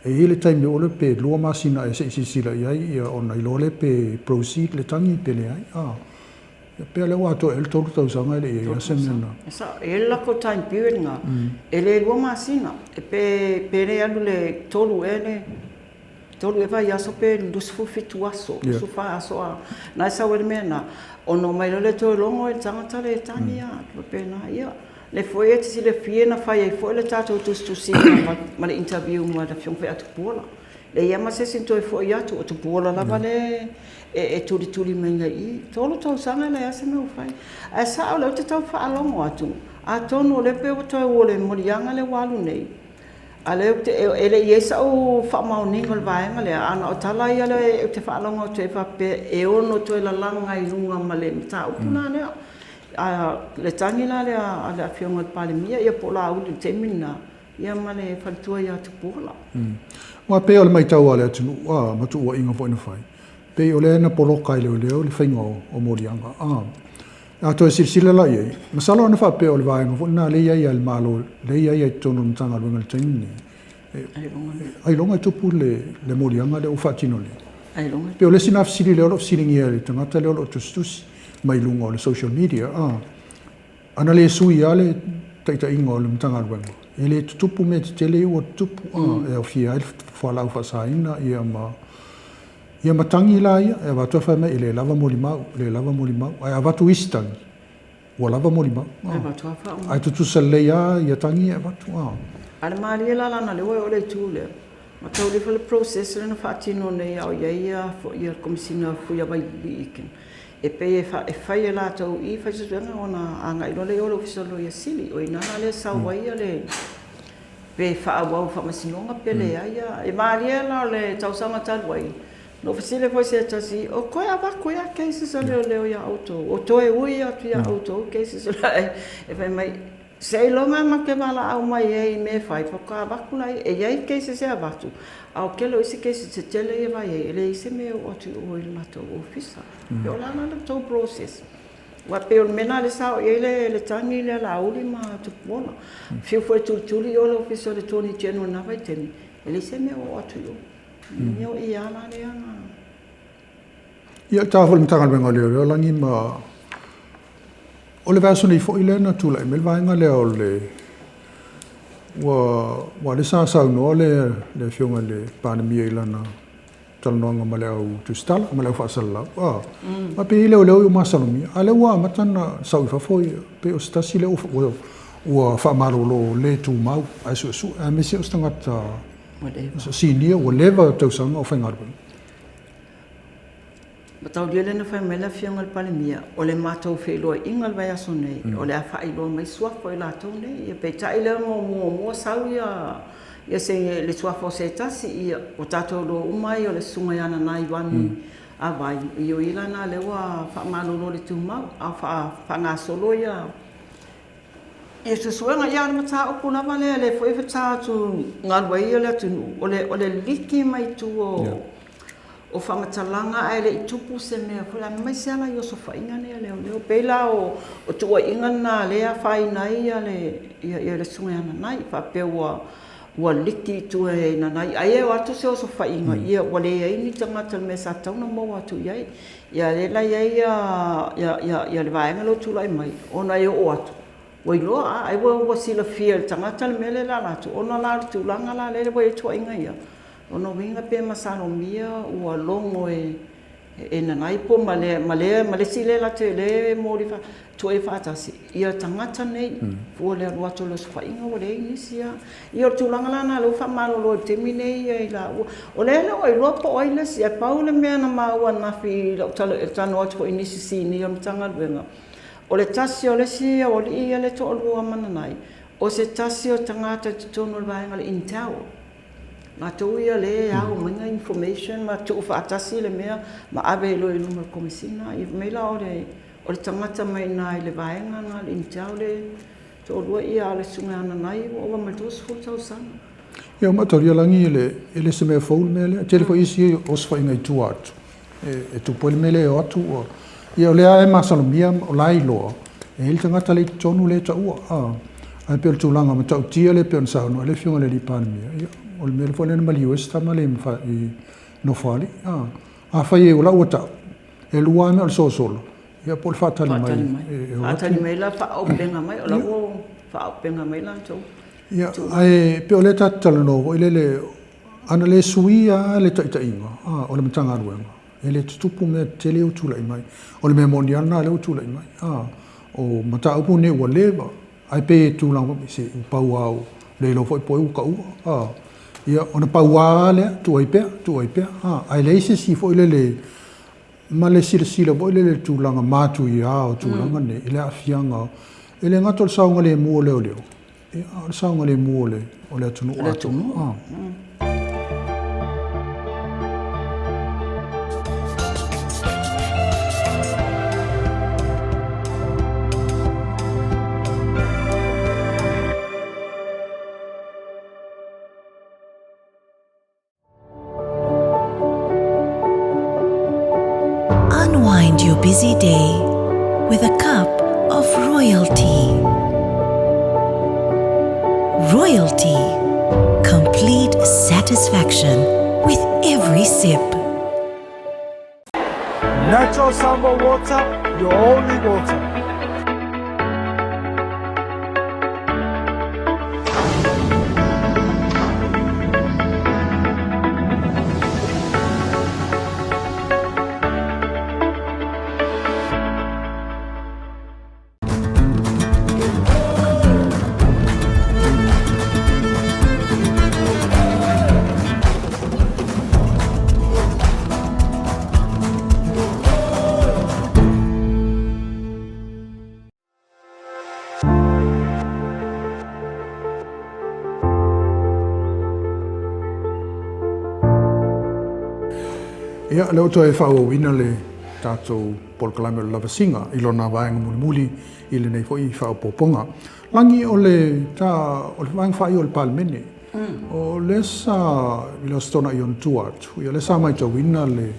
E i ai le taimi o le pe 2 masina ea se i silasila i ai ia ona iloa lea pe proceed le tagi pe leai. A, ia pei o lea ua atoa ea le 3 tausaga e le i i ai lava se mea na. E sao, e i ai le latou time period lena, e le 2 masina, e pe le alu i le 3 ea le. Tolu ea vaiaso pe 27 aso, 24 aso a na e sau ai le mea lena, ona omai loa lea toe logo e le tagata le tagi a, faapena. Ia, lea foi e te silafia na fai ai foi le tatou tusitusiga ma le interview ma le Afioga foi ia Tupuola. Leai lava ma se isi na toe foi atu, o Tupuola lava lea e tulituli mai ai i i. Tolu tausaga e leai lava se mea o fai. Ae sao o lea ou te tau faalogo atu, atonu o lea pei ua tau o le moliaga lea ua alu nei, A o lea ou te, e le i i ai sau faamaoniga o le vaega lea, ae na o tala ia lea ou te faalogo atu ai faapea e ono toe lalaga i luga ma le mataupu la lea. A o le tagi la lea a le Afioga i le Palemia ia po o Laauli i le taimi lena, ia ma le faletua ia Tupuola. Aua e pei o le matau a le atunuu ma tuuaiga foi na fai, pei o lea na poloka e leoleo le faiga o moliaga. A toe silasila la i ai, masalo ana faapea o le vaega foi lena lea e i ai a le Malo, lea e i ai i totonu o le Matagaluega i le taimi lenei, ailoga e tupu le moliaga lea ua faatino nei. E pei o le isi lena fesili lea o lo o fesiligia e le tagata lea o lo o tusitusi mai luga o le social media, ana le sui lava le taitaiga o le Matagaluega, e le tutupu mea tetele ia ua tutupu, e aofia ai le fualaau faasaina ma Ia ma tagi la ia, e avatu ae fai mai e le lava molimau, e le lava molimau. Ae avatu isi tagi, ua lava molimau. Ae tutusa lelei lava ia tagi ia e avatu. A o le malie la leaga o lea ua e oo i le itu lea, mataulia foi le process lea na faatino nei a o i ai le Komesina o Fuiava i E pei e fai e latou i fai suesuega ona agai loa lea i o i le Ofisa o le Loia Sili. O i ina la lea e sau ai le pe faaauau i faamasinoga pe leai. E malie la o le tausaga talu ai, na ou fesili ai foi i se tasi, o toe avatu ea cases a leoleo ia outou? O toe ui atu ia outou cases? E fai mai, seiloga lava matou te valaau mai ai i mea e fai faatoa avatu lea. E i ai cases e avatu, a o le tele o isi cases tetele ia e vaai ai, e leai se mea e oo atu i o i le latou ofisa. O le a la le tou process? Aua e pei o le mea lena lea sa oo i ai le tagi lea a Laauli ma Tupuola. Fiu foi e tulituli i o i le Ofisa o le Attorney General i lena vaitaimi, e leai se mea o oo atu i o. Ia o i lava la lea na... Ia, e ta foi i le Matagaluega o Leoleo Lagi ma... O le vaiaso nei foi lea na tulai mai le vaega lea o le... Ua, aua o lea sa saunoa le Afioga i le Palemia i lana talanoaga ma le au tusitala ma le au faasalalau. A, mm. pei e leoleo i masalomia. A lea ua amata na sau i fafo, pei o se tasi lea ua, ua faamalolo le tumau, ae suesue, aemaise o se tagata sinia ua leva tausaga o faigaluega. Mataulia lea na fai mai le Afioga i le Palemia, o le matou feiloaiga i le vaiaso nei, o le a faailoa mai suafa o i latou nei. Ia peitai lea na muamua sau ia ia se le suafa o se tasi, ia ua tatou iloa uma ai o le Susuga ia Nanai Ivani Avai, ia o ia la lena lea ua faamalolo le tumau, a o faagasolo ia Ia suesuega, ia o le mataupu lava lea, lea foi e ta atu galu ai le atunuu, o le, o le liki mai tua o, o faamatalaga ae le i tupu se mea foi lea, aemaise lava la i osofaiga nei a leoleo. E pei la o, o tuuaiga na lea e afaina ai ia le, ia, ia le Susuga ia Nanai, faapea ua, ua liki i tua e Nanai. Ai e o atu se osofaiga, ia ua leai ni tagata i le mea sa tatau ona maua atu i ai. Ia lea la i ai ia, ia, ia le vaega lea ua tulai mai, ona e oo atu, ua iloa, a, ai ua, ua silafia e le tagata le mea lea e alaala atu, ona la o le tulaga la lea ua i ai tuuaiga ia, lona uiga pe masalomia ua logo e, e Nanai po ma le, ma le, ma le isi lea latou, lea e momoli tuuaia faatasi, ia tagata nei, fua i le alu atu o le osofaiga ua leai nisi a. Ia o le tulaga la lena o lea ua faamalolo i le taimi nei ia i laua. O lea e le o iloa po o ai le isi, ae pau le mea na maua ananafi i lau talanoa atu foi i nisi sinia o le Matagaluega, o le tasi o le isi aualii ia lea e toalua ma Nanai, o se tasi o tagata i totonu o le vaega o le Intel. Latou ia lea e ao mai information ma tuufaatasi le mea ma ave ai loa i luma o le Komesina. Ia fai mai la o le tagata mai i ina i le vaega lena o le Intel lea Toalua ia a o le Susuga ia Nanai ua ova ma le 30 tausaga. Ia, ua mataulia Lagi e le, e le o se mea fou le mea lea. E tele foi isi osofaiga i tua atu e tupu ai le mea lea e o atu ua, ia o lea lava e masalomia, o la e iloa, e i ai le tagata lea i totonu lea e taua. A, ae pei o le tulaga matautia lea e pei ona saunoa ai le Afioga i le Alii Palemia, ia, o le mea foi lea na maliu ai se tama lea i Nofoalii. A, afai o la ua tau, e lua lava mea o le sosolo, Ia po o le faatali mai. Faatali mai. E faatali mai la faaauupega mai, o la ua faaauupega mai latou. Ia, ae pei o lea ta te talanoa foi lele, Ana le suia lava le taitaiga o le Matagaluega, e le tutupu mea tetele ia ua tulai mai. O le mea moni lava lena lea ua tulai mai. O mataupu nei ua leva, ae pei e tulaga foi, se ua pau lava ua le iloa foi po o ai ua taua. Ia, ona pau lava lea, tuu ai pea, tuu ai pea. Ae leai se isi foi lele ma le silasila foi lele i le tulaga matuia o tulaga nei i le aafiaga, e le gata o le saogalemu o leoleo, Ia, a o le saogalemu o le, o le atunuu atoa. Atunuu. Unwind your busy day with a cup of royalty. Royalty. Complete satisfaction with every sip. Natural Samoa water, your only water. Ia, lea ua toe faaauauina le tatou polokalame o le lavasiga i lona vaega mulimuli i lenei foi faaopoopoga. Lagi o le ta o le vaega faaiu o le Palemene. O lea sa i le Aso Toonai i ona tua atu, ia lea sa matauina le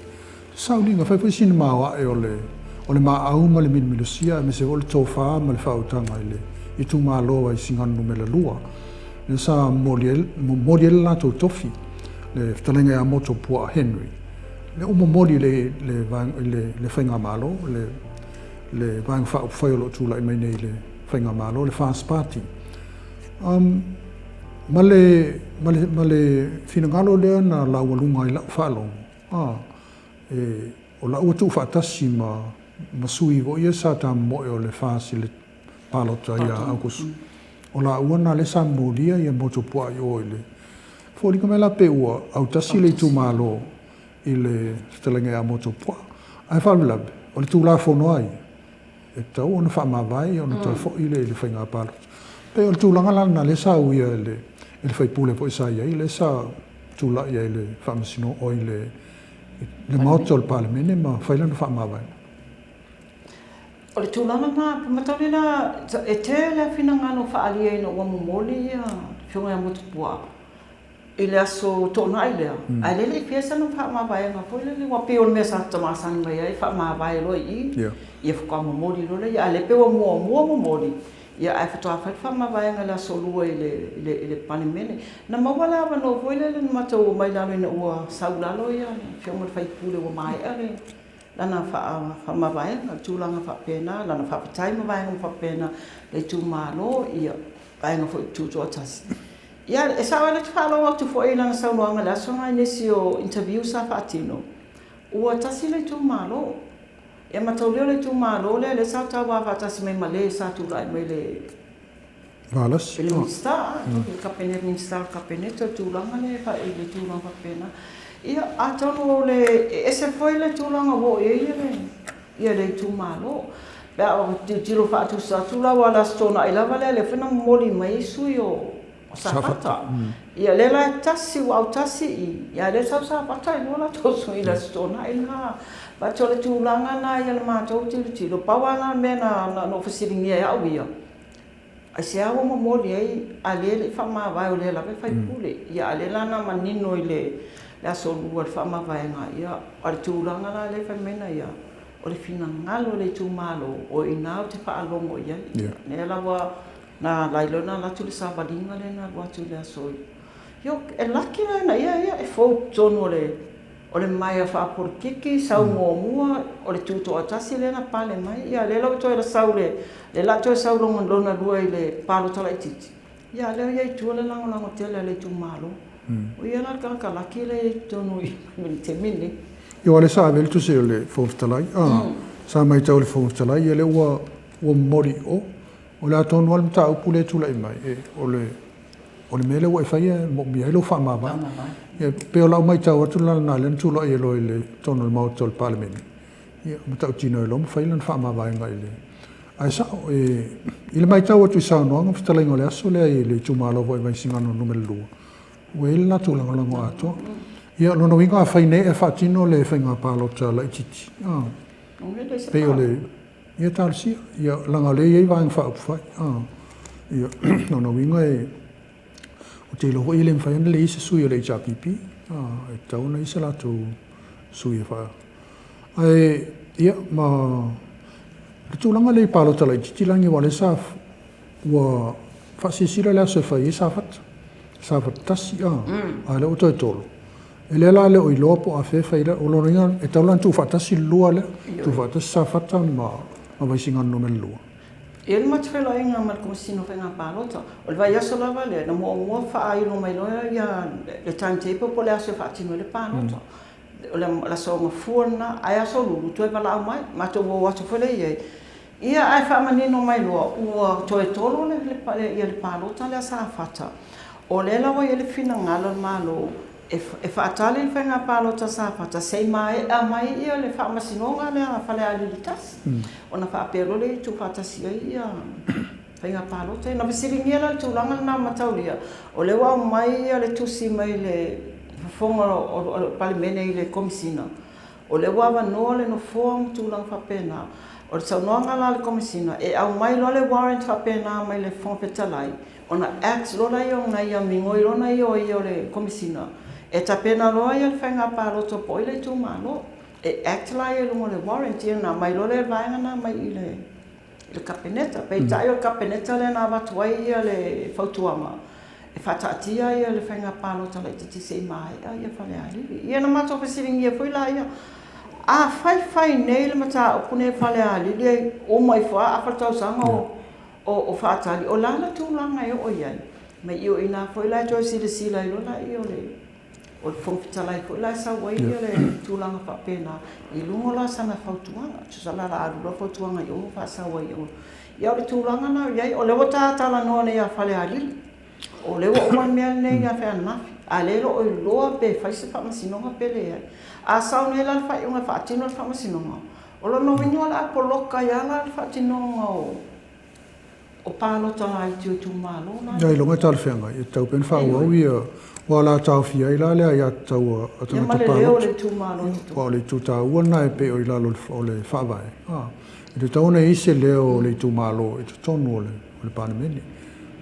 sauliga, fai foi sina maoae o le o le maau ma le milumilusia aemaise foi o le tofa ma le faautaga i le itumalo o Vaisigano Numera 2. Lea sa momoli ai momoli ai le latou tofi, le fetalaiga ia Motuopuaa Henry. Lea ua momoli i le le le le faigamalo, le le Vaega Faaupufai o lo o tulai mai nei i le Faigamalo, le FAST Party. Ma le, ma le, ma le finagalo lea na laualuga ai lau faalogo, a, e, o la ua tuufaatasi ma, ma sui foi ia sa tamomoe o le FAST i le palota ia Aokuso. O laua na lea sa momolia ia Motuopuaa i o i le, foliga mai la pei ua autasi le itumalo i le fetalaiga ia Motuopuaa. Ae faalavelave, o le Tulafono lava ia, e tatau ona faamavae ona toe foi lea i le faiga palota. Pei o le tulaga la lena lea sa uia e le e le sui usufono foi sa i ai, lea sa tulai ai i le Faamasinoga, oi le le Maota o le Palemene ma fai lana faamavaega. O le tulaga lena, mataulia la, e tele lava finagalo faaalia ina ua momoli ia le Afioga ia Motuopuaa i le aso Toonai lea, ae lele i fia sana faamavaega foi lele, aua pei o le mea sa masani mai ai e faamavae loa i i, ia faatoa momoli loa lea, a o lea pei ua muamua momoli, ia ae faatoa fai le faamavaega i le aso Lua i le Palemene. Na maua le avanoa foi lele na matou omai i lalo ina ua sau i lalo le Afioga i le sui usufono ua maea le lana faamavaega, le tulaga faapena, lana faafetai ma vaega uma faapena i le itumalo, ia vaega foi tutoatasi. Ia, e sao lava, ou te faalogo atu foi i lana saunoaga i le aso lena i nisi o interview sa faatino, ua tasi le itumalo. Ia mataulia o le itumalo lea, lea sa tauva faatasi mai ma le sa tulai mai i le Valasi. I le Minisita, le Kapeneta, Minisita o le Kapeneta, o le tulaga lea i le tulaga faapena. Ia, atonu o le, e ese foi le tulaga ua oo i ai le ia le itumalo. Pe a ou tilotilo faatusa atu la, aua o le Aso Toonai lava lea, lea foi na momoli mai ai sui o Safata. Ia lea la e tasi, ua autasi i i, a o lea e sau Safata e lua latou sui i le Aso Toonai lena. But o le tulaga lena ia le matou tilotilo, pau lava lena o le mea na ou fesiligia e au ia, Aisea ua momoli ai a lea e le i faamavae o lea lava e faipule. Ia a o lea la na manino i le aso Lua i le faamavaega, ia a o le tulaga la lea e fai mai na ia, o le finagalo o le itumalo, o i ina ou te faalogo i ai. Lea la ua na ala ai loa ona alu atu le savaliga lea na alu atu i le aso. Ia e laki la ina ia ia e fou i totonu o le O le maea faapolokiki sau muamua, o le tutoatasi lea na pale mai, ia lea la ua toe sau le, lea la toe sau lona lua i le palota laitiiti, ia a o lea ua i ai i tua le lagolago tele a le itumalo. O ia la le tagata laki lea i totonu i le taimi lenei. Ia aua o lea sa ave ai le tusi a le Fofoga Fetalai, a, sa matau e le Fofoga Fetalai, ia lea ua ua momoli i o. O le a tonu lava le mataupu lea e tulai mai, e, o le, o le mea lea ua e faia e moomia ai lou faamavae. Ia, pei o lau matau atu la lena lea na tulai ai loa i le totonu o le Maota o le Palemene, ia, matautina ai loa ma fai lana faamavaega i le. Ae sao, e, i le matau atu i saunoaga ma fetalaiga o le aso lea i le itumalo foi o Vaisigano Nu.2, ua i ai le latou lagolago atoa. Ia, o lona uiga afai nei ae faatino le faiga palota laitiiti, a, pei o le, ia talosia, ia, leaga o lea e i ai Vaega Faaupufai, a, ia, lona uiga e, ou te iloa foi e le mafai ona leai se sui o le HRPP, a, e tatau ona i ai se latou sui e faa, ae, ia, ma le tulaga lea i palota laitiiti Lagi, aua o lea sa, ua faasilasila le aso e fai ai Safata, Safata 1, a, a o lea ua toe 3. E lea la le o iloa po o afea e fai ai, o lona uiga e tatau la ona tuufaatasi le lua lea, tuufaatasi Safata ma Vaisigano Nu.2. E i ai le matou feiloaiga ma le Komesina o Faiga Palota. O le vaiaso lava lea, na muamua faailo mai loa le timetable po o le aso e faatino ai le palota. O le aso Gafua lena, ae aso Lulu toe valaau mai, matou o atu foi lea i ai. Ia ae faamanino mai loa, ua toe tolo le palota lea a Safata. O lea la ua i ai le finagalo o le Malo e faatali le faiga palota a Safata se i maea mai le faamasinoga lea a Falealili 1, ona faapea loa lea e tuufaatasi ai faiga palota ia. Na fesiligia la le tulaga lena mataulia, o lea ua aumai le tusi mai le fofoga o le Palemene i le Komesina, o lea ua avanoa le nofoa ma tulaga faapena. O le saunoaga la a le Komesina, e aumai loa le warrant faapena mai le Fofoga Fetalai, ona act loa lea ona ia migoi loa ona ia o ia o le Komesina, e tapena loa le faiga palota po o ai le itumalo. E act la ia i luga o le warrant, ia ona aumai loa lea o le vaega lena mai i le le Kapeneta. Peitai o le Kapeneta lea na avatu ai le fautuaga e faataatia le faiga palota laitiiti se i maea Falealili. Ia na matou fesiligia foi laia, afai fai nei le mataupu lenei a Falealili e uma ifo lava afa le tausaga o faatali, o le a le tulaga e oo i ai? Ma i o ina foi la e toe silasila ai loa laia o le O le Fofoga Fetalai foi la e sau ai le tulaga faapena i luga la o sana fautuaga. Tusa la o le a alu loa fautuaga i o ma faasau ai i o. Ia o le tulaga lena o i ai. O lea ua ta talanoa nei ia Falealili, o lea ua uma le mea lenei ia Feananafi, a o lea e le o iloa pe fai se faamasinoga pe leai. A sau nei la le faaiuga e faatino le faamasinoga, o lona uiga o le a poloka ai lava la le faatinoga o O palota laiti o itumalo la. Ia ailoga e talafeagai, e tatau pea ona faaauau ia, aua o le a taofia ai la le aiatatau a tagata palota. Aua o le itu taua lena e pei o i lalo o le Faavae, e tatau ona i ai se leo o le itumalo i totonu o le Palemene.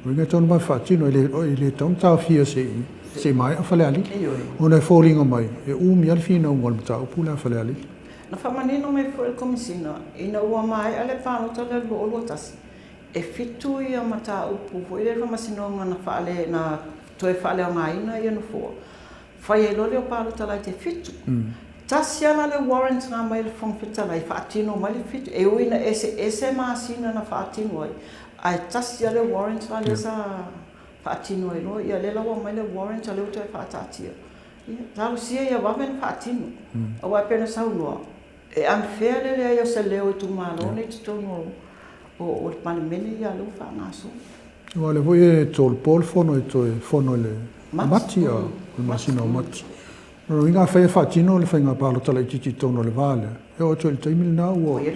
O lona uiga e tatau ona vave faatino, e le tatau ona taofia se i maea Falealili, ona e foliga mai e umi lava le finauga o le mataupu lea a Falealili. Na faamanino mai foi e le Komesina, ina ua maea le palota lea i le 2021, e fitu ia mataupu foi lea i le Faamasinoga na faale, na toe faaleaogaina ia nofoa, fai ai loa lea o palota laiti e fitu. Tasi lava la le warrant na aumai e le Fofoga Fetalai e faatino mai le fitu, e ui ina eseese masina na faatino ai, ae tasi lava le warrant la lea sa faatino ai loa. Ia lea la ua aumai le warrant a o lea ua toe faataatia. Ia, talosia ia vave ona faatino. Aua e pei ona saunoa, e unfair le leai o se leo o itumalo nei i totonu o le Palemene, ia lea ua faagasolo. Aua o lea foi e tolopo le fono e toe fono i le Mati, o le masina o Mati. O lona uiga afai e faatino le faiga palota laitiiti i totonu o le va lea, e oo atu i le taimi lena ua i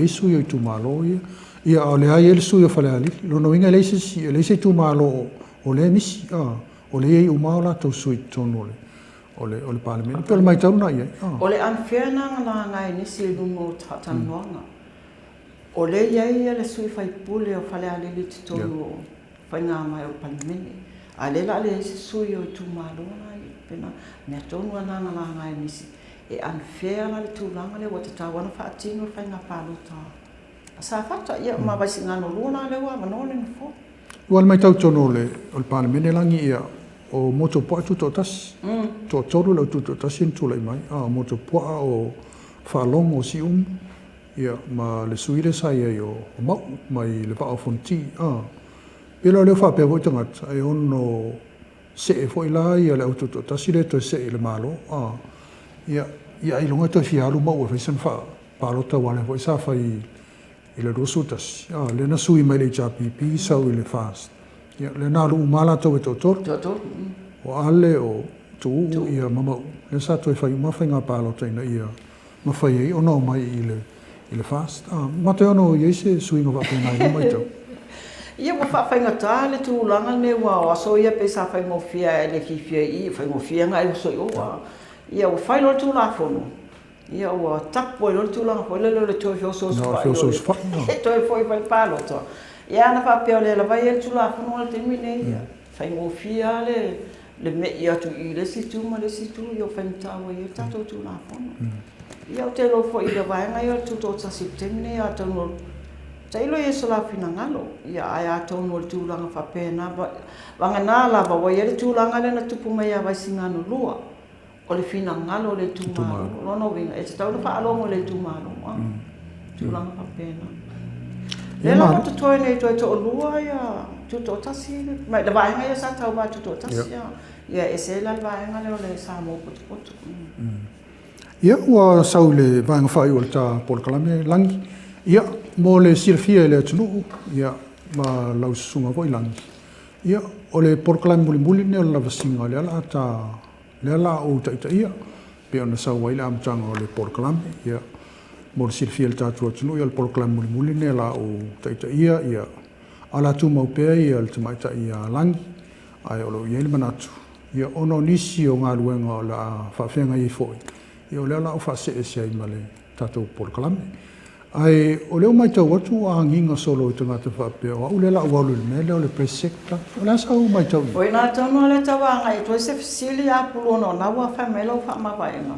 ai sui o itumalo ia. Ia a o lea e i ai le sui o Falealili. O lona uiga e leai se itumalo o lea e misi. O lea e i ai uma o latou sui i totonu o le Palemene. E pei o le matau lena i ai. O le unfair lena na laga e nisi i luga o faatalanoaga. O lea e i ai le sui faipule o Falealili i totonu o faigamai o le Palemene, a o lea o le a leai se sui o itumalo la e faapena. O le mea tonu lava lena na laga e nisi, e unfair la le tulaga lea ua tatau lava ona faatino le faiga palota a Safata, ia ma Vaisigano 2 la lea ua avanoa le nofoa. Ua le matau tonu o le Palemene lagi ia o Motuopuaa tutoatasi. Toatolu le au tutoatasi na tulai mai, a o Motuopuaa o Faalogo o Siumu ia ma le sui lea sa i ai o Mauu mai le Vaa o Fonoti. A pei la o lea ua faapea foi tagata e ono see foi la ia le au tutoatasi lea e toe see i le Malo, a, ia, ia ailoga e toe fia alu Mauu e fai sana faa palota aua o lea foi sa fai i le 21, a, lea na sui mai le HRPP sau i le FAST. Ia, lea na alu uma lava latou e toatolu. Toatolu. O Ale, o Tuuu, ia ma Mauu, lea sa toe fai uma faiga palota ina ia mafai ai ona omai i le i le FAST. A, matou ono i ai se suiga faapena i lau matau. Ia ua faafaigata le tulaga lenei aua o aso ia pei sa faigofie ae le fiafia i i, faigofie ona e uso i o. Ia ua fai loa le Tulafono, ia ua tapu ai loa le tulaga foi lele o le toe feosoosofai, e toe foi mai palota. Ia ana faapea o lea lava e i ai le Tulafono i le taimi lenei, ia faigofie lava le le me'i atu i le isi itu ma le isi itu, ia ua faigata ua i ai le tatou Tulafono. Ia ou te iloa foi i le vaega ia o le Tutoatasi i le taimi lenei, atonu tailo i ai i so la finagalo, ia ae atonu o le tulaga faapena, vagana lava ua i ai le tulaga lea na tupu mai ia Vaisigano 2, o le finagalo o le itumalo. O lona uiga, e tatau ona faalogo i le itumalo, a, tulaga faapena. O lea la ua totoe nei toe toalua ia Tutoatasi, ma le vaega ia sa tauva Tutoatasi, a, ia e ese ai la le vaega lea o le Samoa Potopoto. Ia, ua sau i le vaega faaiu o le ta polokalame, Lagi. Ia, mo le silafia e le atunuu, ia, ma lau susuga foi Lagi, ia, o le polokalame mulimuli lenei o le lavasiga o lea o le a ta lea la a ou taitaia, pei ona sau ai le amataga o le polokalame. Ia, mo le silafia e le tatou atunuu, ia o le polokalame mulimuli lenei o le a ou taitaia, ia, a o le a tumau pea ia le tamaitai ia Lagi, ae o lo o i ai le manatu, ia, ona o nisi o galuega o le a faafeagai ai foi, ia o lea o le a ou faasee ese ai ma le tatou polokalame. Ae o lea ua matau atu ua agiga solo i tagata faapea o au lea o le a ou alu i le mea lea o le press sector. O le a sau matau i ai? O i ina tonu lava lea e tau agai atu ai se fesili a Pulu ona o lena ua fai mai lau faamavaega,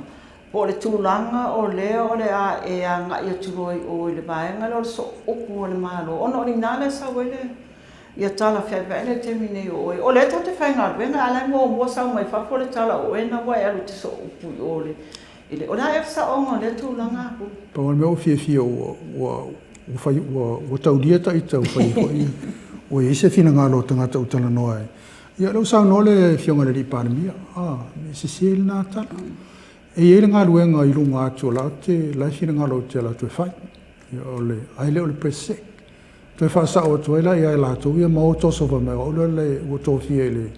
po o le tulaga o lea o le a e agai atu loa i o i le vaega lea o le sooupu a le Malo ona o i ina lea e sau ai le ia tala feaveai lea i le taimi nei o oe. O lea tou te faigaluega a o la e muamua sau mai fafo le tala o oe lena ua e alu e te sooupu i o i le O le a ea le saoga o lea tulaga Apulu? Pau lava le mea ua fiafia ua ua ua fai ua ua taulia ita ua fai ai foi ua i ai se finagalo o tagata ua talanoa ai. Ia o lea ua saunoa le Afioga i le Alii Palemia, a, e sese lena tala. E i ai le galuega i luga atu o la ou te la e finagalo ou te alu atu e fai. Ia o le ae le o le press sec. Toe faasao atu ai la ia i latou ia ma o toso fai mai o au lea ua tofia i le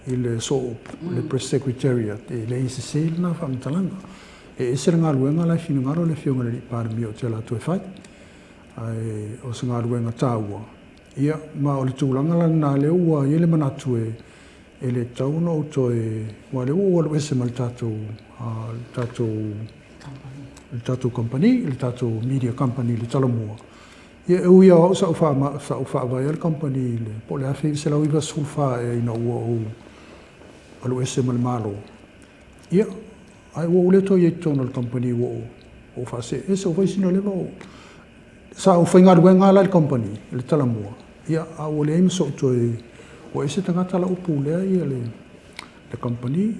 i le sooupu, le Press Secretariat, e leai e sese lena faamatalaga. E ese le galuega la e finagalo le Afioga i le Alii Palemia ou te alu atu e fai. Ae o se galuega taua, ia ma o le tulaga la lena lea ua i ai le manatu e e le tatau ona ou toe, aua o lea ua ou alu ese ma le tatou, le tatou, le tatou kamupani, le tatou media company i le Talomua. Ia e ui lava o au sa ou, sa ou faavaea le kamupani i le, po o le 1994 ea ina ua ou alu ese ma le Malo, ia, ae ua ou le toe i ai i totonu o le kamupani ua ou, ua ou faasee ese. Ua fai sina leva o, sa ou faigaluega lava la i le kamupani i le Talomua, ia, a ua leai ma sou toe, ua ese tagata la ua pulea le, le kamupani.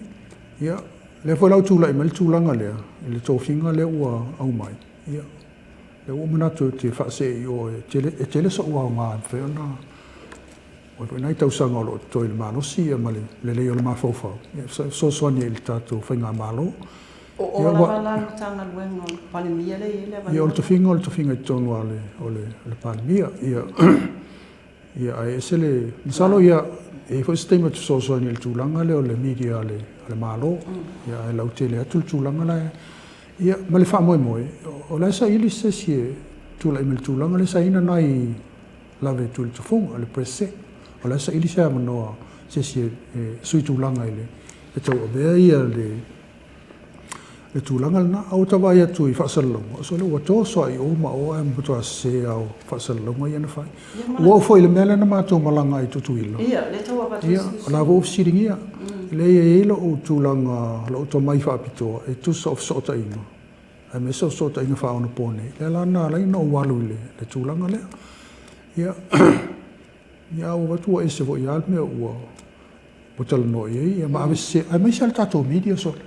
Ia, lea foi la ua tulai mai le tulaga lea i le tofiga lea ua aumai, ia, Lea ua ou manatu ou te faasee i o, e tele, e tele sou aoga e mafai ona, ua foi nai tausaga o lo o totoe i le malosi ma le lelei o le mafaufau, e fesoasoani ai i le tatou faigamalo. O o lava la le Matagaluega o le Palemia lea e i ai le avanoa? Ia, o le tofiga o le tofiga i totonu lava o le Palemia. Ia, Ia, ae ese le, masalo ia, e i ai foi se taimi ou te fesoasoani i le tulaga lea o le media a le, a le Malo. Ia, ae lautele atu le tulaga la e, ia, ma le faamoemoe, o la e saili se isi e tulai mai i le tulaga lea sa i ai nai lave Tuitofoga, le press sec. O la e saili se avanoa se isi e sui tulaga i le, e tauavea ia le, le tulaga lena. Ae ua ta vaai atu i faasalalauga, sole ua toso lava i o ma o ae matua sese lava o faasalalauga ia na fai. Ua oo foi i le mea lea na matou malaga ai i Tutuila, ia, o la foi ua fesiligia. Leai, e i ai lou tulaga, lou tomai faapitoa e tusa o fesootaiga, aemaise o fesootaiga faaonaponei, lea la na ala ai ona ou alu i le tulaga lea. Ia, a ua vaai atu ua ese foi lava le mea ua ua talanoa i ai ma ave sese, aemaise lava le tatou media sole.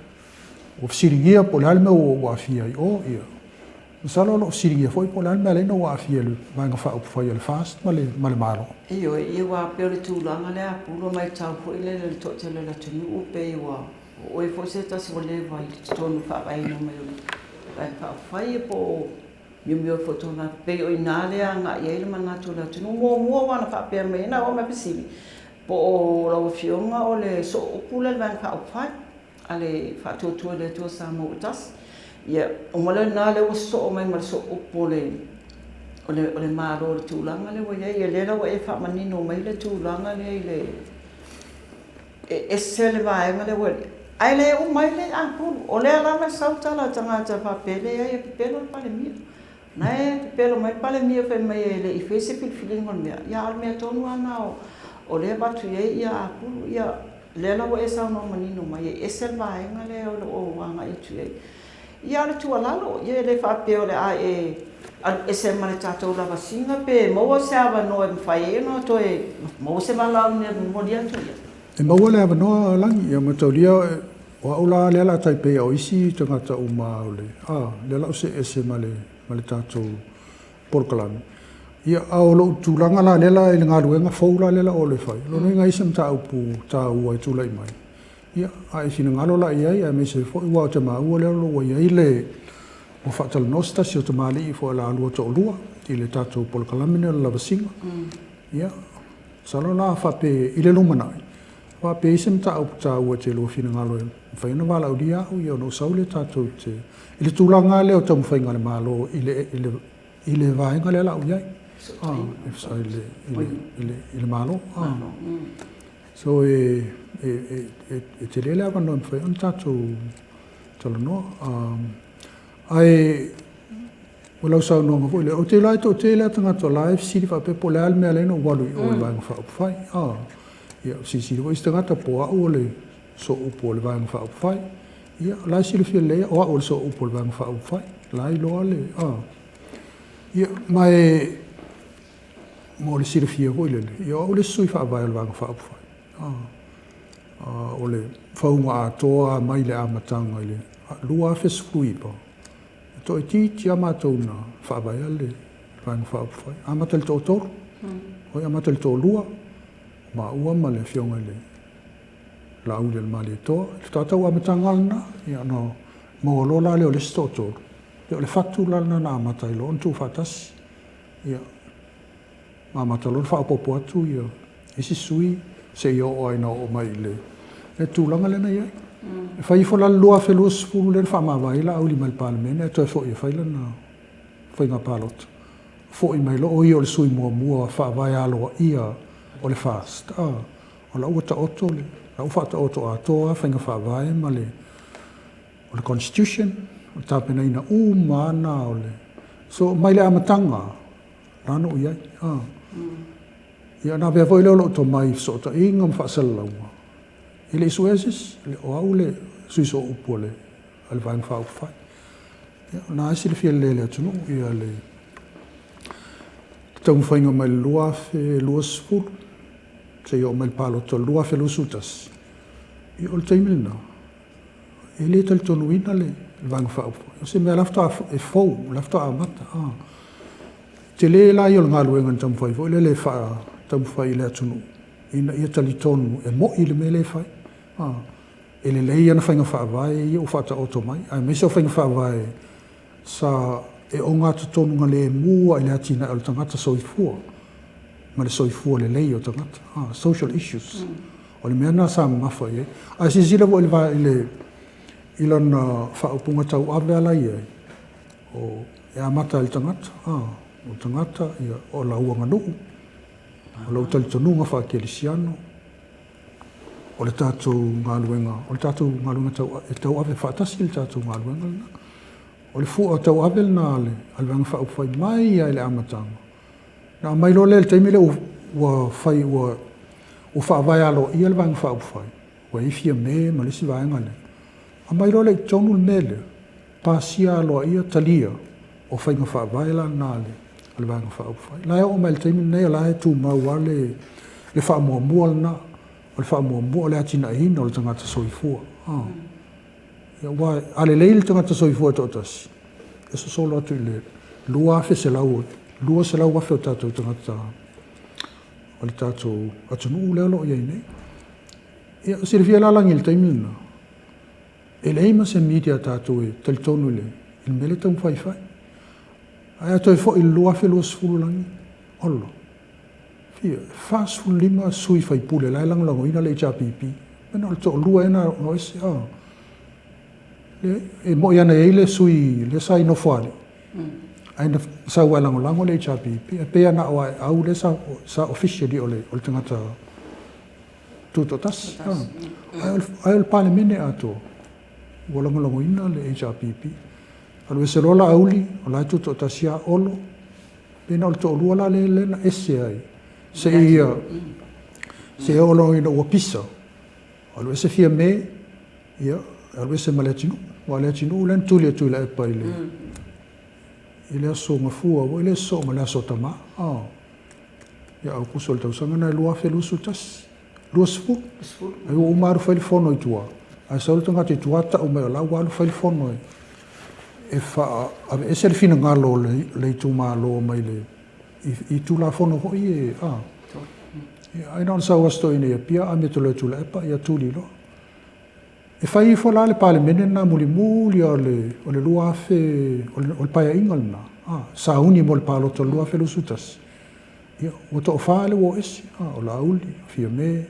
Ua fesiligia po o le a le mea ua ou aafia ai i o, ia. Masalo o lo o fesiligia foi po o le a le mea e ala ai ona ou aafia i le Vaega Faaupufai a le FAST ma le ma le Malo. Ioe, ia aua pei o le tulaga lea a Pulu e maitau foi lele i le toatele o le atunuu pei ua o oe foi se tasi ua leva i totonu i le faavaeina mai o le Vaega Faaupufai ia po o miomio foi tonu lava pei o i ina lea e agai i ai le manatu o le atunuu. Muamua aua na faapea mai ai na oo mai fesili po o lau Afioga o le sooupu lea i le Vaega Faaupufai. a le Faatuatua i le Atua Samoa ua Tasi. Ia, uma loa lena lea ua sosoo mai ma le sooupu o le, o le, o le Malo i le tulaga lea ua i ai. Ia lea la ua e faamanino mai le tulaga lea i le, e ese le vaega lea ua, ae le uma ai le apulu. O lea lava e sau tala a tagata faapea, e leai e pepelo le Palemia. Na e pepelo mai le Palemia fai mai e le i faia se filifiliga o le mea, ia a o le mea tonu lava lena o lea e avatu i ai apulu. Ia, lea la ua e saunoa manino mai e ese le vaega lea o lo o agai atu i ai. Ia a o le tuualalo, ia e le faapea o le a e alu ese ma le tatou lavasiga pe maua se avanoa e mafai ai ona toe maua se valaau e momoli atu ia. E maua le avanoa Lagi, ia mataulia o au la lea la tai pei o isi tagata uma o le a lea la o see ese ma le ma le tatou polokalame. Ia a o lou tulaga la lea la i le galuega fou la lea la o le fai, lona uiga e i ai se mataupu taua e tulai mai, ia a e finagalo la i ai aemaise foi aua ou te maua lea ua i ai le ua faatalanoa se tasi o tamalii foi o le a lua toalua i le tatou polokalame lenei o le lavasiga. Ia, masalo la faapea i le lumanai, faapea e i ai se mataupu taua e te lua finagalo e mafai ona valaaulia au ia ona ou sau lea tatou te i le tulaga lava lea o taumafaiga a le Malo i le i le i le vaega lea la a ou i ai i le Malo. So e e e e tele le avanoa e mafai ona tatou talanoa. Ae o lau saunoaga foi lea, ou te iloa e toatele lava tagata o la e fesili faapea po o le a le mea e ala ai ona ou alu i o i le Vaega Faaupufai. Ia, silasila foi isi tagata po o au o le sooupu o le Vaega Faaupufai. Ia, o la e silafia lelei o au o le sooupu o le Vaega Faaupufai. O la e iloa le... Ia, ma e mo le silafia foi lele, ia o au le isi sui faavae o le Vaega Faaupufai. O le fauga atoa mai le amataga i le 2019, e toaitiiti lava matou na faavaea le Vaega Faaupufai. Amata i le toatolu, oi amata i le toalua, maua ma le afioga i le Laaulialemalietoa. E faatoa tau amataga lava lena, ia ona maua loa la lea o le isi toatolu. Ia o le fatu la lena na amata ai loa ona tuufaatasi. Ia, ma amata loa ona faaopoopo atu ia isi sui seia oo lava ina oo mai i le tulaga lea na i ai. E fai ifo la le 2020 lea na faamavae ai Laauli mai le Palemene ae toe foi e fai lana faiga palota. Foi mai loa o ia o le sui muamua faavae aloaia o le FAST. O la ua taoto le, la ua faataoto atoa lava faiga faavae ma le o le constitution, o le tapenaina uma lava na o le... So mai le amataga la na ou i ai. Ia ona avea foi lea o lou tomai i fesootaiga ma faasalalauga, e le i suea se isi, o au le sui sooupu a le Vaega Faaupufai. Ia, o lena e silafia lelei e le atunuu ia le taumafaiga mai le 2020 seia oo mai le palota o le 2021, ia o le taimi lena, e le talitonuina le Vaega Faaupufai. O se mea la faatoa e fou, la faatoa amata. Tele la ia o le galuega na taumafai foi lele e taumafai i le atunuu ina ia talitonu e mo'i le mea lea e fai. E lelei ana faiga faavae ia ua faataoto mai, aemaise o faiga faavae sa e ogatotonugalemu lava i le atinae o le tagata soifua ma le soifua lelei o tagata, social issues. O le mea lena sa mamafa i ai. Ae silasila foi i le i lana faaupuga tauave lava la e i ai, o, e amata i le tagata, o le tagata, ia, o lau aganuu, o lou talitonuga faakerisiano, o le tatou galuega, o le tatou galuega tau, e tauave faatasi le tatou galuega lena. O le fua tauave lena a le Vaega Faaupufai mai lava i le amataga. Na aumai loa lea i le taimi lea ua fai ua faavae aloaia le Vaega Faaupufai, ua i ai Fiame ma le isi vaega lea. Aumai loa lea i totonu le mea lea, pasia aloaia, talia, o faiga faavae la na a le Vaega Faaupufai. La e oo mai i le taimi lenei o la e tumau lava le faamuamua lena, o le faamuamua o le atinaeina o le tagata soifua. Aua a lelei le tagata soifua e toatasi, e sosolo atu i le 2,100, 200,000 o tatou tagata o le tatou atunuu lea o lo o i ai nei. Ia, silafia la Lagi i le taimi lena, e leai ma se media a tatou e talitonu i le mea lea e taumafai e fai. Ae a toe foi i le 2020 Lagi, ola, fia, e 45 sui faipule la e lagolagoina le HRPP. Pe na o le toalua ea na o ese, a. Leai, e moni lava na i ai le sui lea sa i Nofoalii, ae na sau lava e lagolago le HRPP. Ae pei lava na o Aeau lea sa officially o le tagata tutoatasi. Ae o le Palemene atoa ua lagolagoina le HRPP. Alu ese loa Laauli, o la e tutoatasi lava Olo, pei na o le toalua la lea na ese ai, seia oo loa ina ua pisa, alu ese Fiame, ia, alu ese ma Leatinuu. Aua o Leatinuu lea na tuli e Tuilaepa i le, i le aso Gafua foi lea sosoo ma le aso Tama, ia Aokuso o le tausaga lena 2021. 20. Ai ua uma alu fai le fono i tua, ae sau le tagata i tua tau mai o la ua alu fai le fono e faaveese le finagalo o le itumalo mai le i Tulafono foi e a. Ia, ai na ona sau lava si toeaina i Apia ame loa e Tuilaepa, ia tuli loa. E fai ifo la le Palemene lena mulimuli o le o le 2000 o le Paeaiga lena, a, sauni mo le palota o le 2021. Ia, ua toafa lea ua o ese, a, o Laauli, o Fiame,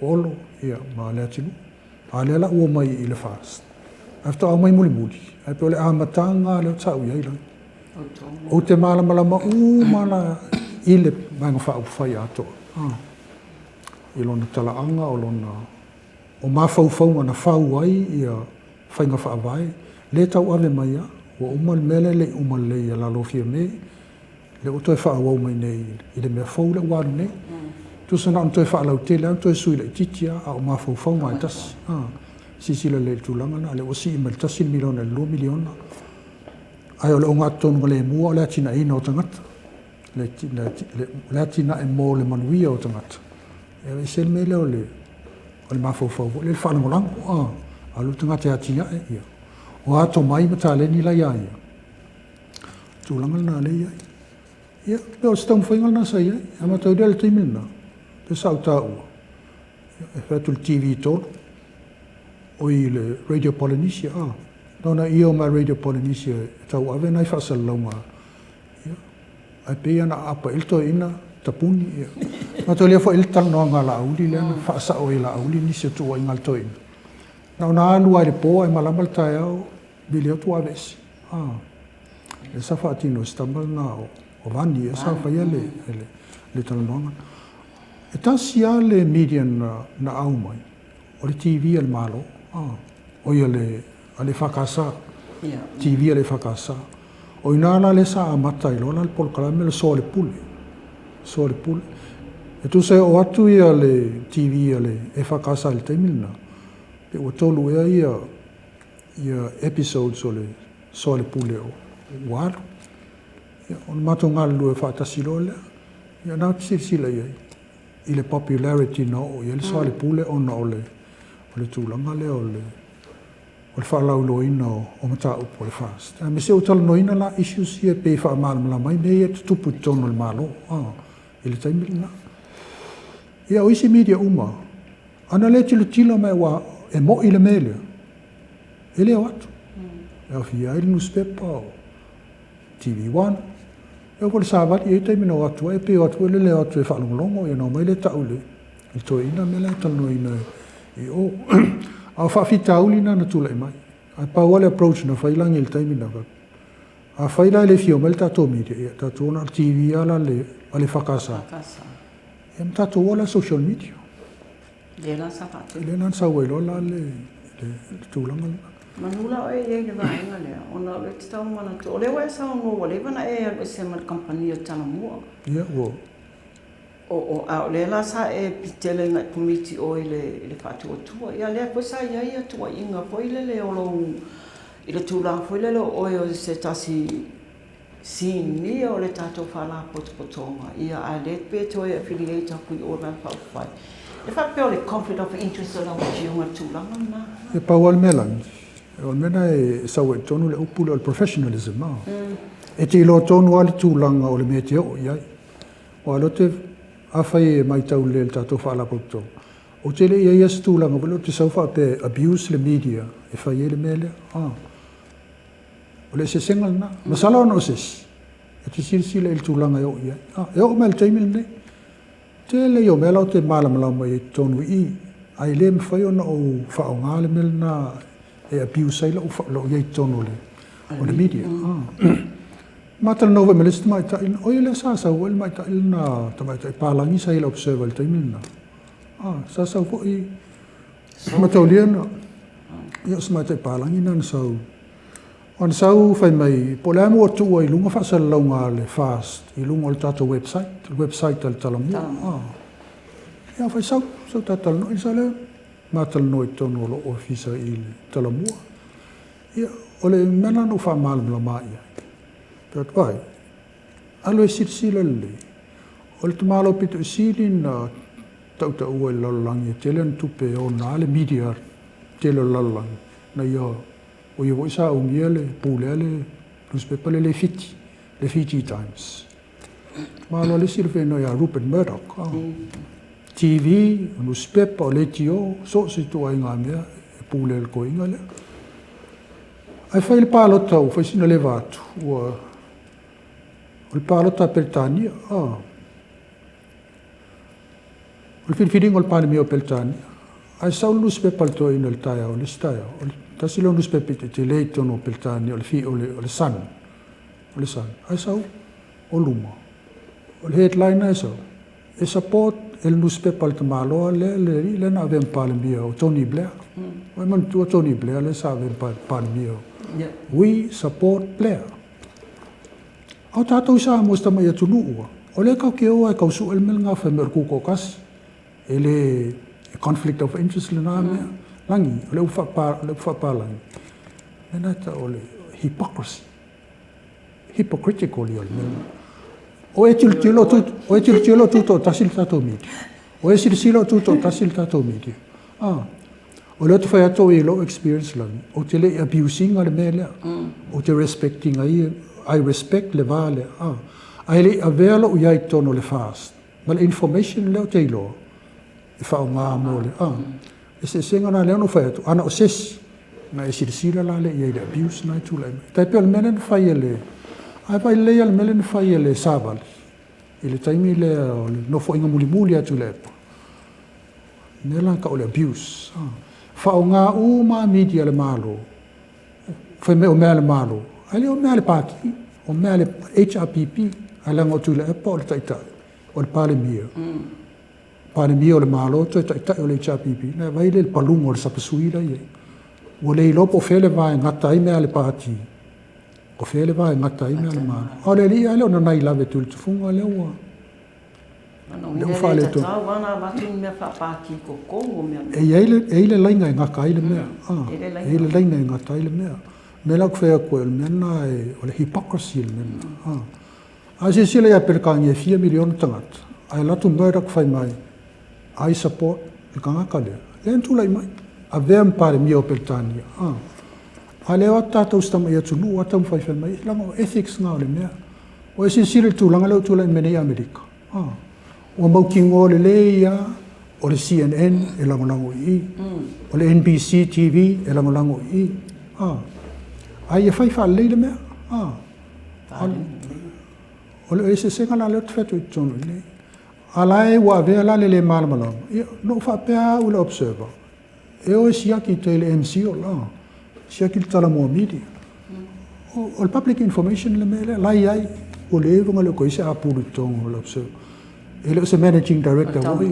o Olo, ia, ma Leatinuu. A lea la ua omai i le FAST. Ae faatoa omai mulimuli, ae pei o le amataga lea sa ou i ai la. Ou te malamalama uma la i le Vaega Faaupufai atoa, a, i lona talaaga, o lona, o mafaufauga na fau ai ia faiga faavae, lea e tauave mai lava, ua uma le mea lea e le i uma lelei ia Lalo o Fiame, lea ua toe faaauau mai nei i le mea fou lea ua alu nei. Tusa na ona toe faalautele lava ma toe sui laitiiti lava, a o mafaufauga lava e tasi. Silasila lelei i le tulaga lena, lea ua sii mai le $1 miliona i le $2 miliona, ae o le ogatotonugalemu o le atinaeina o tagata, le atinae mo le manuia o tagata. E aveese le mea lea o le mafaufau foi lea, le faalagolago, alu le tagata e atiae, ia, o a tomai ma taleni la e ia ia, tulaga lena lea e i ai. Ia, pei o se taumafaiga lena sa i ai. A mataulia i le taimi lena, pei sa ou taua, e fai atu i le TV3, oi le Radio Polynesia, a, na ona io mai Radio Polynesia e tauave nai faasalalauga, ia, ae pei lava na aapa i ai le toeaina tapuni, ia. Mataulia foi le talanoaga a Laauli lea na faasao ai e Laauli nisi o tuuaiga a le toeaina. Na ona alu lava i le po ae malama le taeao, vili atu ua aveese. A, lea sa faatino e si tama lena o Vani, ea sa faia le, le, le talanoaga. E tasi lava le media na, na au mai, o le TV a le Malo, a, o ia le, a le EFKS, yeah. TV a le EFKS. O ina la lea sa amata ai loa la le polokalame le Soa le Pule. Soa le Pule. E tusa e oo atu ia le TV a le EFKS i le taimi lena, pe ua tolu ea ia ia episodes o le soalepule ua alu. Ia, ona matou galulue faatasi loa lea. Ia, na silasila i ai i le popularity na oo i ai le soalepule ona o le, o le tulaga lea o le, o le faalauiloaina o, o mataupu o le FAST. Aemaise ua talanoaina la issues ia pei e faamalamalama ai mea ia e tutupu i totonu o le Malo, a, i le taimi lena. Ia, o isi media uma, Ana le tilotilo mai aua e mo'i le mea lea, e le o atu. E aofia ai le nusipepa, o TV One, e oo foi i le savali, e i ai taimi na o atu ai, e pei o atu foi le le o atu e faalogologo, ia ona omai lea tau i le toeaina mea la e talanoaina i o. A o faafitauli na na tulai mai. Ae pau lava le approach na fai Lagi i le taimi lena, afai la e le fia omai le tatou media, ia tatou na o le TV lava la a le EFKS. Ia ma tatou o la social media. Lea la sa faatino. Lea la na sau ai loa la le, le, le tulaga lena. Manu la oe i ai i le vaega lea, ona o lea e te tau manatua, o lea ua e saunoa ua leva ona e alu ese ma le kamupani o Talamua. Ia, ua. O, o, a o lea la sa e pitele agai komiti oe i le, i le faatuatua. Ia lea foi sa i ai ia tuuaiga foi lele o lou, i le tulaga foi lele o oe o se tasi Sinia o le tatou Faalapotopotoga, ia ae lea pe toe affiliate atu i o i Vaega Faaupufai. E faapea o le conflict of interest o lau Afioga i le tulaga lena. E pau lava le mea lagi, O le mea lena e sau ai i totonu le upu lea o le professionalism. E te iloa tonu lava le tulaga o le mea e te oo i ai. Aua o lea ou te, afai e matau lelei i le tatou Faalapotopotoga, ou te le i i ai lava i se tulaga foi lea ou te sau faapea e abuse le media e fai ai le mea lea. O le eseesega lena. Masalo ona o se isi, e te silasila i le tulaga e oo i ai. E oo mai i le taimi lenei, Tele ia o mea la ou te malamalama i ai i totonu i i, ae le mafai ona ou faaaoga le mea lena e abuse ai lou i ai i totonu o le media. Ma talanoa foi ma le isi tamaitai, o ia lea sa sau foi le tamaitai lena, tamaitai palagi sa i le Observer i le taimi lena. Sa sau foi, mataulia na, ia o si tamaitai palagi lena na sau. Ona sau fai mai, po o le a le mea ua tuu ai i luga faasalalauga a le FAST i luga o le tatou website, le website a le Talomua. Ia fai sau, sau ta talanoa, ia sau lea ma talanoa i totonu o lou ofisa i le Talomua. Ia, o le mea lena na ou faamalamalama i ai. Fai atu, vaai, alu e silasila lelei, o le tamaloa pito i sili ona tautaua i le lalolagi e tele ana tupe e ona ai le media tele o le lalolagi, na ia O ia foi sa umia le pulea le nusipepa lea le Fiti, le Fiji Times. Malo le isi le whenua ia Rupert Murdoch. Oh. TV, o nusipepa, o leitio, so o se ituaiga mea e pule le toeaina lea. Ae fai le palota ua fai sina leva atu, ua o le palota a Peretania. Oh. O le filifiliga o le Palemia o Peretania, ae sau le nusipepa a le toeaina i le taeao, i le isi taeao, o le tasi lea o nusipepa pito tele i totonu o Peretania, o le, o le, o le Sun, o le Sun, ae sau o luma, o le headline lena e sau, e support e le nusipepa a le tamaloa lea le alii lea na avea ma Palemia o Tony Blair. Ua e manatua Tony Blair lea sa avea ma Palemia. We support Blair. A o tatou i Samoa i si tamai atunuu a, o lea tatou te o lava e tau sue le mea lena fai mai o le tutoatasi. E le e conflict of interest lena mea. Lagi, o le upu faapalagi, mea lena e tau o le hypocrisy. Hypocritical ia o le mea lena. O e tilotilo, o e tilotilo o tutoatasi le tatou media. O e silasila o tutoatasi le tatou media. Ah. O lea ou te fai atu au i lou experience lagi, ou te le i abuse ina le mea lea. Ou te respect ina ia, I respect le va lea. Ah. Ae le i avea lou i ai i totonu o le FAST, ma le information lea ou te iloa, e faaaoga mo le, ah. Eseesega la lea na ou fai atu, ana o se isi, na e silasila la lea i ai i le abuse lena e tulai mai. Tai pei o le mea lea na fai e le, ae vaai lelei lava i le mea lea na fai e le Savali, i le taimi lea o le nofoaiga mulimuli a Tuilaepa. Mea la tau o le abuse. Faaaoga uma media a le Malo, fai mai o mea a le Malo, ae le o mea a le Pati, o mea a le HRPP, ae leaga o Tuilaepa o le Taitai, o le Palemia. Palemia o le Malo toe Taitai o le HRPP, na vaai lea i le paluga o le sapasui la e i ai. Ua le iloa po o fea le va e gata ai mea a le Pati, o fea le va e gata ai mea a le Malo. A o le alii lava e le o nanai lave atu i le tufuga lea ua Lea ua faaletonu. E i ai le laina e gata ai le mea. E i ai le laina e gata ai le mea. O le mea la ou te fai atu ai, o le mea lena, o le hypocrisy le mea lena. A silasila ia Peretania e fia miliona tagata, ae alu atu Murdoch fai mai, I support le tagata lea. Lea na tulai mai, avea ma Palemia o Peretania. A lea o atu tatou i si tamai atunuu a taumafai fai mai, leaga o ethics na o le mea. Ua e silasila i le tulaga lea ua tulai mai nei i Amerika? Ua mautinoa lelei lava o le CNN e lagolago i i, o le NBC TV e lagolago i i. A ia fai faalelei le mea. O le eseesega la lea ou te fai atu ai i totonu i inei. A la e ua avea la le le malamalama, ia, na ou faapea lava au i le Observer, E o e siaki i tai i le MCIL, siaki le Talomua Media. O le public information le mea lea, la e i ai, ua leva ona le o toe i ai se apulu i totonu o le Observer. E le o se managing director foi.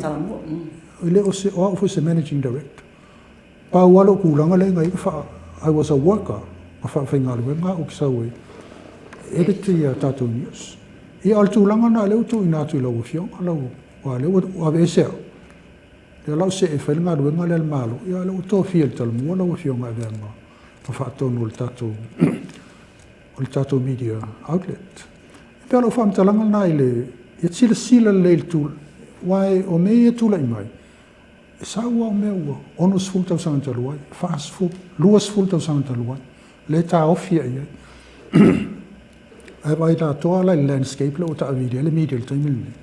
E le o se, o au foi se managing director. Pau lava lou tulaga lea na i ai, I was a worker, na faafaigaluega au ou te sau e edit ia tatou news. Ia o le tulaga lena lea ua tuuina atu i lau Afioga, lau, aua o lea ua aveese au. Lea la ua see e fai le galuega lea a le Malo, ia o lea ua tofia e le Talomua lau Afioga e avea ma faatonu o le tatou, o le tatou media outlet. E pei o lau faamatalaga lena i le, ia silasila lelei i le tulaga, aua o mea ia e tulai mai, E sau lava o mea ua 60 tausaga talu ai, 40, 20 tausaga talu ai, lea e taofi ai i ai. Ae vaai atoa la i le landscape lea ua taavili ai le media i le taimi lenei.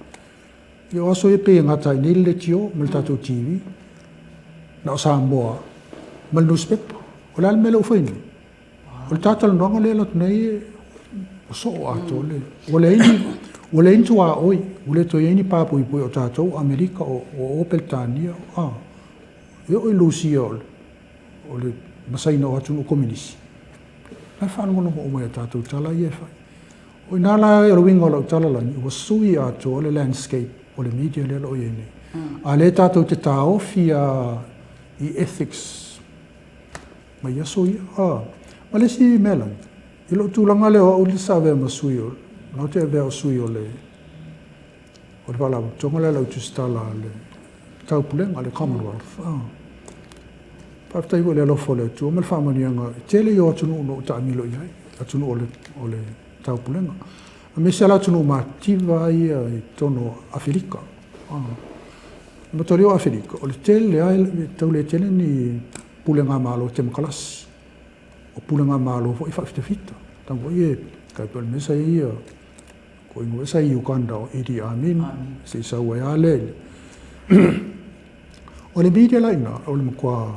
Ia o aso ia pei e gata ai nei le leitio ma le tatou TV, na o Samoa ma le nusipepa. O le a le mea lea ua fai nei? O le ta talanoaga lea e alu atu nei ua soo atoa le... Ua leai ni, ua leai ni tuaoi, ua le toe i ai ni papuipui o tatou, o Amerika, o o Peretania, a. E oo i Lusia o le ma Saina o atunuu kominisi, la e faalogologo uma i a tatou tala ia e fai. O i ina la o le uiga o lau tala lagi, ua sui atoa le landscape o le media lea o lo o i ai nei. A o lea tatou te taofi lava i ethics mai aso ia. A, ma le isi mea lagi, i lou tulaga lea o au sa avea ma sui o, na ou te avea o sui o le o le Faalapotopotoga lea a le Au Tusitala a le Taupulega, le Commonwealth. A, faafetai foi i le alofa o le Atua ma le faamanuiaga, e tele ia o atunuu na ou taamilo i ai, atunuu o le, o le Taupulega. Aemaise lava atunuu mativa ia i totonu o Afelika. A, matua o Afelika, o le tele lava, e tau le tele ni pulega malo temokalasi. O pulega malo foi faafitafita. Tau foi e tai pei o le mea sa i ai ia toeaiina foi sa i Uganda o Idi Amin, se i sau ai lava lea. O le media la i ina, o le matua,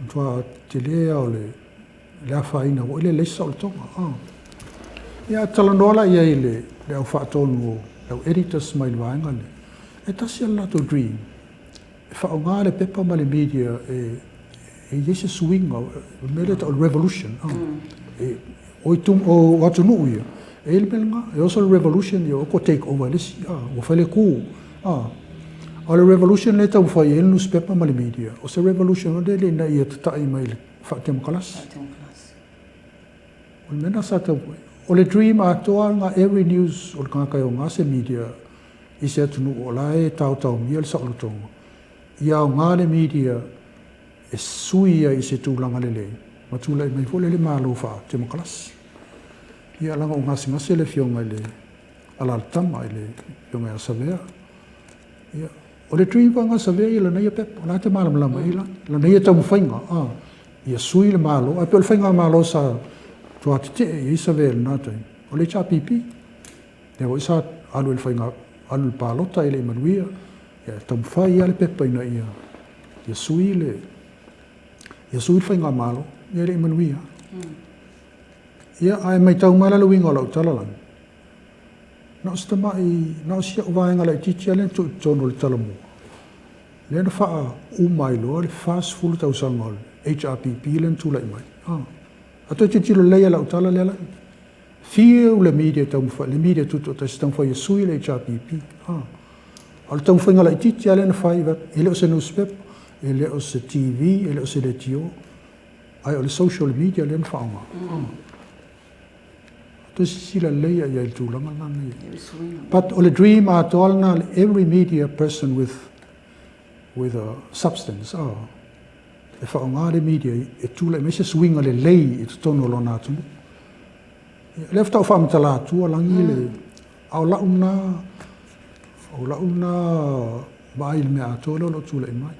matua tele lava o le le afaina foi lea e leai se saolotoga. Ia a talanoa la i ai i le le au faatonu o le au editors mai le vaega lea, e tasi lava le latou dream, e faaaoga le pepa ma le media e e i ai se suiga, o le mea lea e tau o le revolution. E, o, itu, o atunuu ia, e i ai le mea lena, e oso le revolution, ia ua take over e le isi, ua fai le coup. A o le revolution lea e taumafai ai le nusipepa ma le media, o se revolution lea ina ia tatai mai i le faatemokalasi. O le mea lena sa taumafai. O le dream atoa lena, every news o le tagata e aoga se media i se atunuu o la e taotaomia le saolotoga, ia aoga le media e sui ai i se tulaga lelei ma tulai mai foi lea le Malo faatemokalasi. Ia leaga ua gasegase le Afioga i le alalatama i le Afioga ia Savea. Ia, o le dream foi lena a Savea ia lana ia pepa, o la e te malamalama i ai lana ia taumafaiga, ia sui le Malo, ae pei o le faigamalo sa matua tetee i ai Savea i lena taimi, o le HRPP. Lea foi sa alu i le faiga, alu i le palota e le i manuia, ia e taumafai lava le pepa ina ia ia sui le ia sui le faigamalo, ia e le i manuia. Ia, ae matau mai la le uiga o lau tala lagi, na o si tamai, na o si au vaega laitiiti lava lea na tuu i totonu o le Talomua, lea na faauma ai loa le 40 tausaga o le HRPP lea na tulai mai. A toe tilotilo lelei lava i lau tala lea lagi, Fiu le media taumafai, le media tutoatasi taumafai e sui le HRPP. A o le taumafaiga laitiiti lava lea na fai, e le o se newspaper, e le o se TV, e le o se leitio, ae o le social media lea na faaaoga. Toe silasila lelei i ai i le tulaga lena na i ai. But o le dream atoa lena, every media person with with a substance, e faaaoga le media e tulai mai se suiga lelei i totonu o lona atunuu. Ia, lea faatoa ou faamatala atua lagi le, a o lau na, o lau na vaai i le mea atoa lea o lo o tulai mai.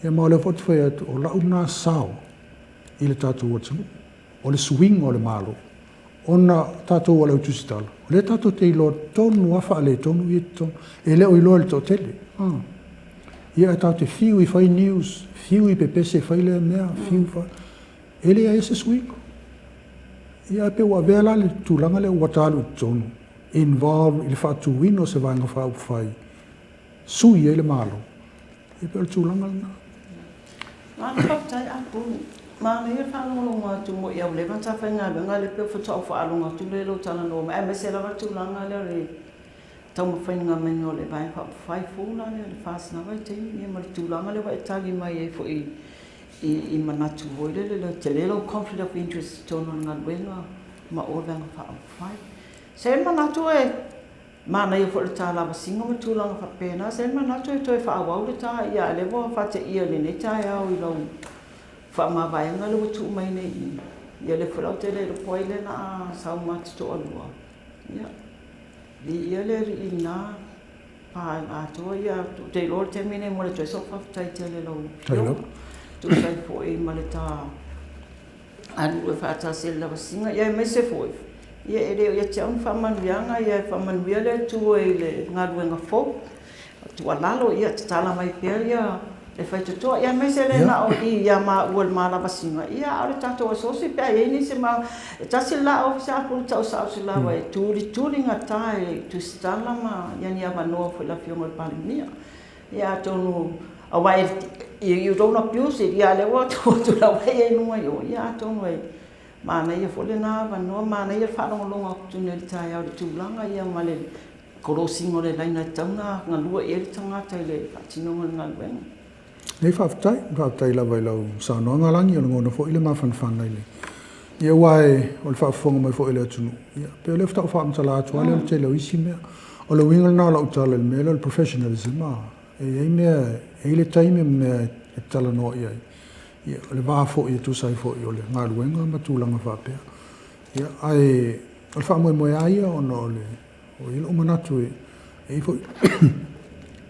Ia ma o lea foi ou te fai atu, o lau na sao i le tatou atunuu, o le suiga o le Malo, ona tatou o le au tusitala, o lea tatou te iloa tonu lava faaletonu ia i totonu, e le o iloa e le toatele. Ia ae tatou te fiu e fai news, fiu e pepese e fai lea mea, fiu e fai, e leai se suiga. Ia ae pei ua avea la le tulaga lea ua ta alu i totonu, involve i le faatuina o se Vaega Faaupufai, sui ai le Malo, ia pei o le tulaga lena. Malo faafetai Apulu. Manaia le faalogologo atu moi au leva ona sa faigaluega lea pei faatoa ou faalogo atu lea i lou talanoa mai aemaise lava le tulaga lea o le taumafaiga mai o le Vaega Faaupufai fou la lea o le FAST na vaitaimi ia ma le tulaga lea ua e tali mai ai foi i manatu foi lele le tele lou conflict of interest i totonu o le galuega ma o le Vaega Faaupufai. Sa i ai le manatu e Manaia foi le ta lavasiga ma tulaga faapena. Sa i ai le manatu e toe faaauau le ta, ia a o lea ua faateia i lenei taeao i lau faamavaega lea ua tuu mai nei i i. Ia o lea foi la ou te le iloa po o ai lea o le a sau ma te toalua. Ia, viia le Alii i lena. pa atoa ia, ou te iloa o le taimi lenei e momoli atu ai sau faafetai tele i lau Afioga, e tusa ai foi ma le ta galulue faatasi i le lavasiga, ia aemaise foi, ia e le o ia te au ni faamanuiaga, ia e faamanuia le Atua i le galuega fou. O le tuualalo, ia tatala mai pea ia le faitotoa, ia aemaise le na o i ia maua i le ma lavasiga, ia a o le tatou asosi pe a i ai nisi ma, e tasi le la ofisa apulu tausausi lava e tulituligata e tusitala ma ia ni avanoa foi i le Afioga i le Palemia. Ia atonu, aua you don't abuse it, ia a o lea ua tuu atu lava i ai i luga i o, ia atonu e manaia foi lena avanoa, manaia le faalogologo atu nei i le taeao i le tulaga ia ma le kolosiga o le laina e tatau ona galue i ai le tagata i le faatinoga o le galuega. Nei faafetai, faafetai lava i lau saunoaga Lagi, o lagona foi le mafanafana i le ia aua e o le faafofoga mai foi a le atunuu, ia pei o lea faatoa ou faamatala atu lava lea o le tele o isi mea. O le uiga lena o lau tala i le mea lea o le professionalism a, e i ai mea, e i ai le taimi ma mea e talanoa i ai, ia o le va foi e tusa ai foi o le galuega ma tulaga faapea. Ia ae o le faamoemoe lava ia ona o le Ua i ai lou manatu e i ai foi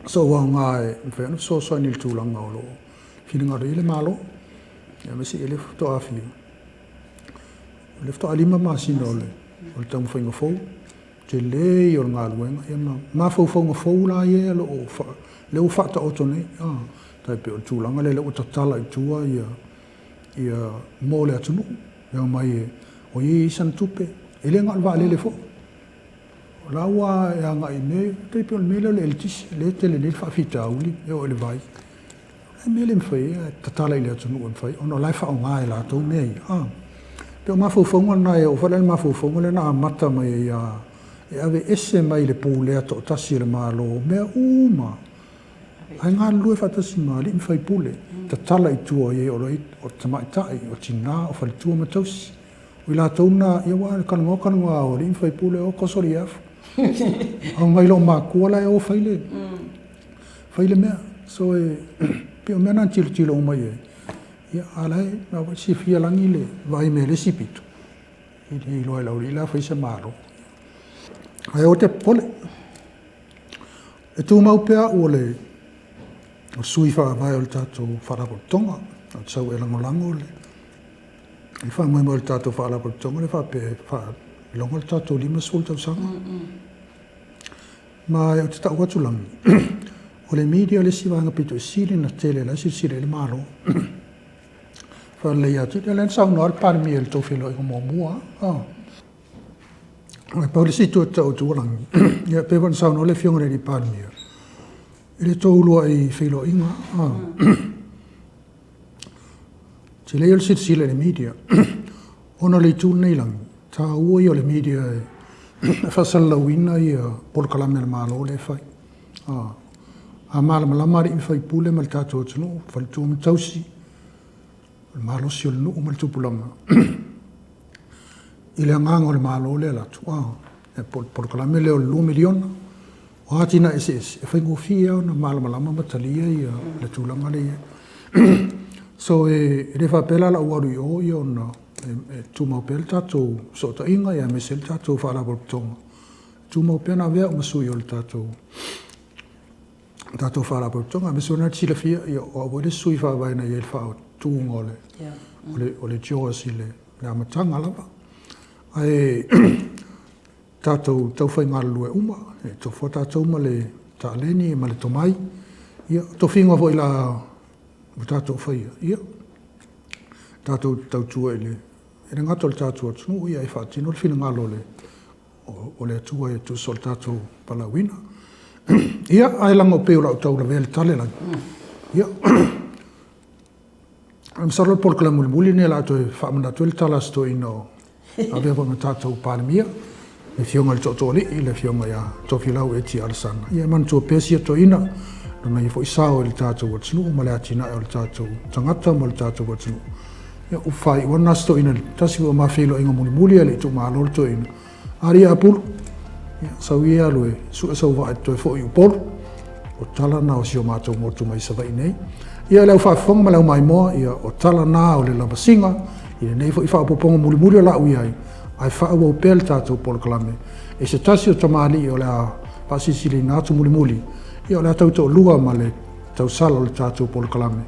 sou aoga e mafai ona fesoasoani i le tulaga o lo o finagalo i ai le Malo, aemaise o lea faatoa fia, o lea faatoa 5 masina o le taumafaiga fou, tele ia o le galuega, ia ma mafaufauga fou la ia o lo o, lea ua faataoto nei, tai pei o le tulaga lea ua tatala i tua ia mo le atunuu, e omai o ia e i ai sana tupe, e le na o le vaalele foi. O la ua e agai i mea, e pei o le mea lea o le eletise, lea e tele nei le faafitauli e oo i le vai. O le a le mea e le mafai ai ona tatala i le atunuu e mafai ona o la e faaaoga e latou mea ia. E pei o mafaufauga na e oo foi la i le mafaufauga lea na amata mai ai lava e aveese mai le pulea toatasi e le Malo mea uma ae galulue faatasi ma alii ma faipule, tatala i tua i e o lo o i ai o tamaitai, o tina, o faletua ma tausi. O i latou na, ia aua e talanoa talanoa o alii ma faipule, o toso le afu. Aumai lou matua la e o fai le, fai le mea. So e pei o mea na na tilotilo uma i ai, ia a o la e ua silafia Lagi le vaai mai a le isi pito, e le iloa e le aualii la fai se Malo. Ae aua te popole, e tumau pea au o le sui faavae o le tatou Faalapotopotoga, ou te sau e lagolago le I faamoemoe i le tatou Faalapotopotoga lea faapea e faailoga le tatou 50 tausaga. Ma ou te tau atu Lagi, o le media le isi vaega pito i sili ona tele la e silasila i ai le Malo. Faaleleia atili, o lea na saunoa le Palemia i le tou feiloaiga muamua lava. Ae pau le isi itu e tau atu Lagi, ia pei foi ona saunoa le Afioga i le Palemia, i le tou uluai feiloaiga lava. Tele ia o le silasila i le media, ona o le itu lenei Lagi, taua ia o le media e faasalalauina ia polokalame a le Malo lea e fai. A malamalama alii ma faipule ma le tatou atunuu, faletua ma tausi, o le malosi o le nuu ma le tupulaga i le agaga o le Malo lea e alu atu, e polokalame lea o le $2 miliona, O atinae eseese, e faigofie lava ona malamalama ma talia ia le tulaga lea e i ai. So e le faapea la o le a ou alu i o ia ona e tumau pea le tatou fesootaiga ia aemaise le tatou Faalapotopotoga. E tumau pea ona avea au ma sui o le tatou Faalapotopotoga. Aemaise foi o lena e te silafia o au foi le isi sui faavae na i ai i le faatuga o le JAWS i le amataga lava. Ae tatou taufai galulue uma, e tofoa tatou ma le taleni ma le tomai, ia, o tofiga foi la ua tatou faia, ia, tatou tautua i le, e le gata o le tatou atunuu, ia ae faatino le finagalo o le, o le Atua e tusa o le tatou valaauina. Ia, ae leaga e pei o le a ou taulavea le tala, ia, Masalo o le polokalame mulimuli lenei o le a toe faamanatu ai le tala a si toeaina o avea foi ma tatou Palemia, le Afioga i le Tootooalii, le Afioga ia Tofilau Eti Alesana. Ia e manatua pea sia toeaina, lona ia foi sao i le tatou atunuu ma le atinae o le tatou tagata ma le tatou atunuu. Ia ua faaiu lava lena si toeaina, tasi foi o ma feiloaiga mulimuli a le itumalo le toeaina. Alii Apulu, ia, sau ia alu e sue sau vaa e toe foi i Upolu. O tala na o si o matou motu mai Savaii nei. Ia, le au faafofoga ma le au maimoa, ia, o tala na o le lavasiga i lenei foi faaopoopoga mulimuli o lau i ai, ae faaauau pea le tatou polokalame e se tasi o tamalii o le a faasilasila atu mulimuli, ia o le a tautoalua ma le tausala o le tatou polokalame,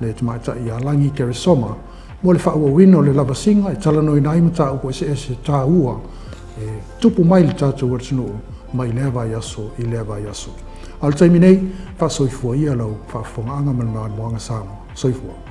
le tamaitai ia Lagi Keresoma, mo le faaauauina o le lavasiga e talanoaina ai mataupu eseese taua e tupu mai i le tatou atunuu mai lea vaiaso i lea vaiaso. A o le taimi nei, faasoifua ia lau faafofogaaga ma le mamoaga Samoa. Soifua.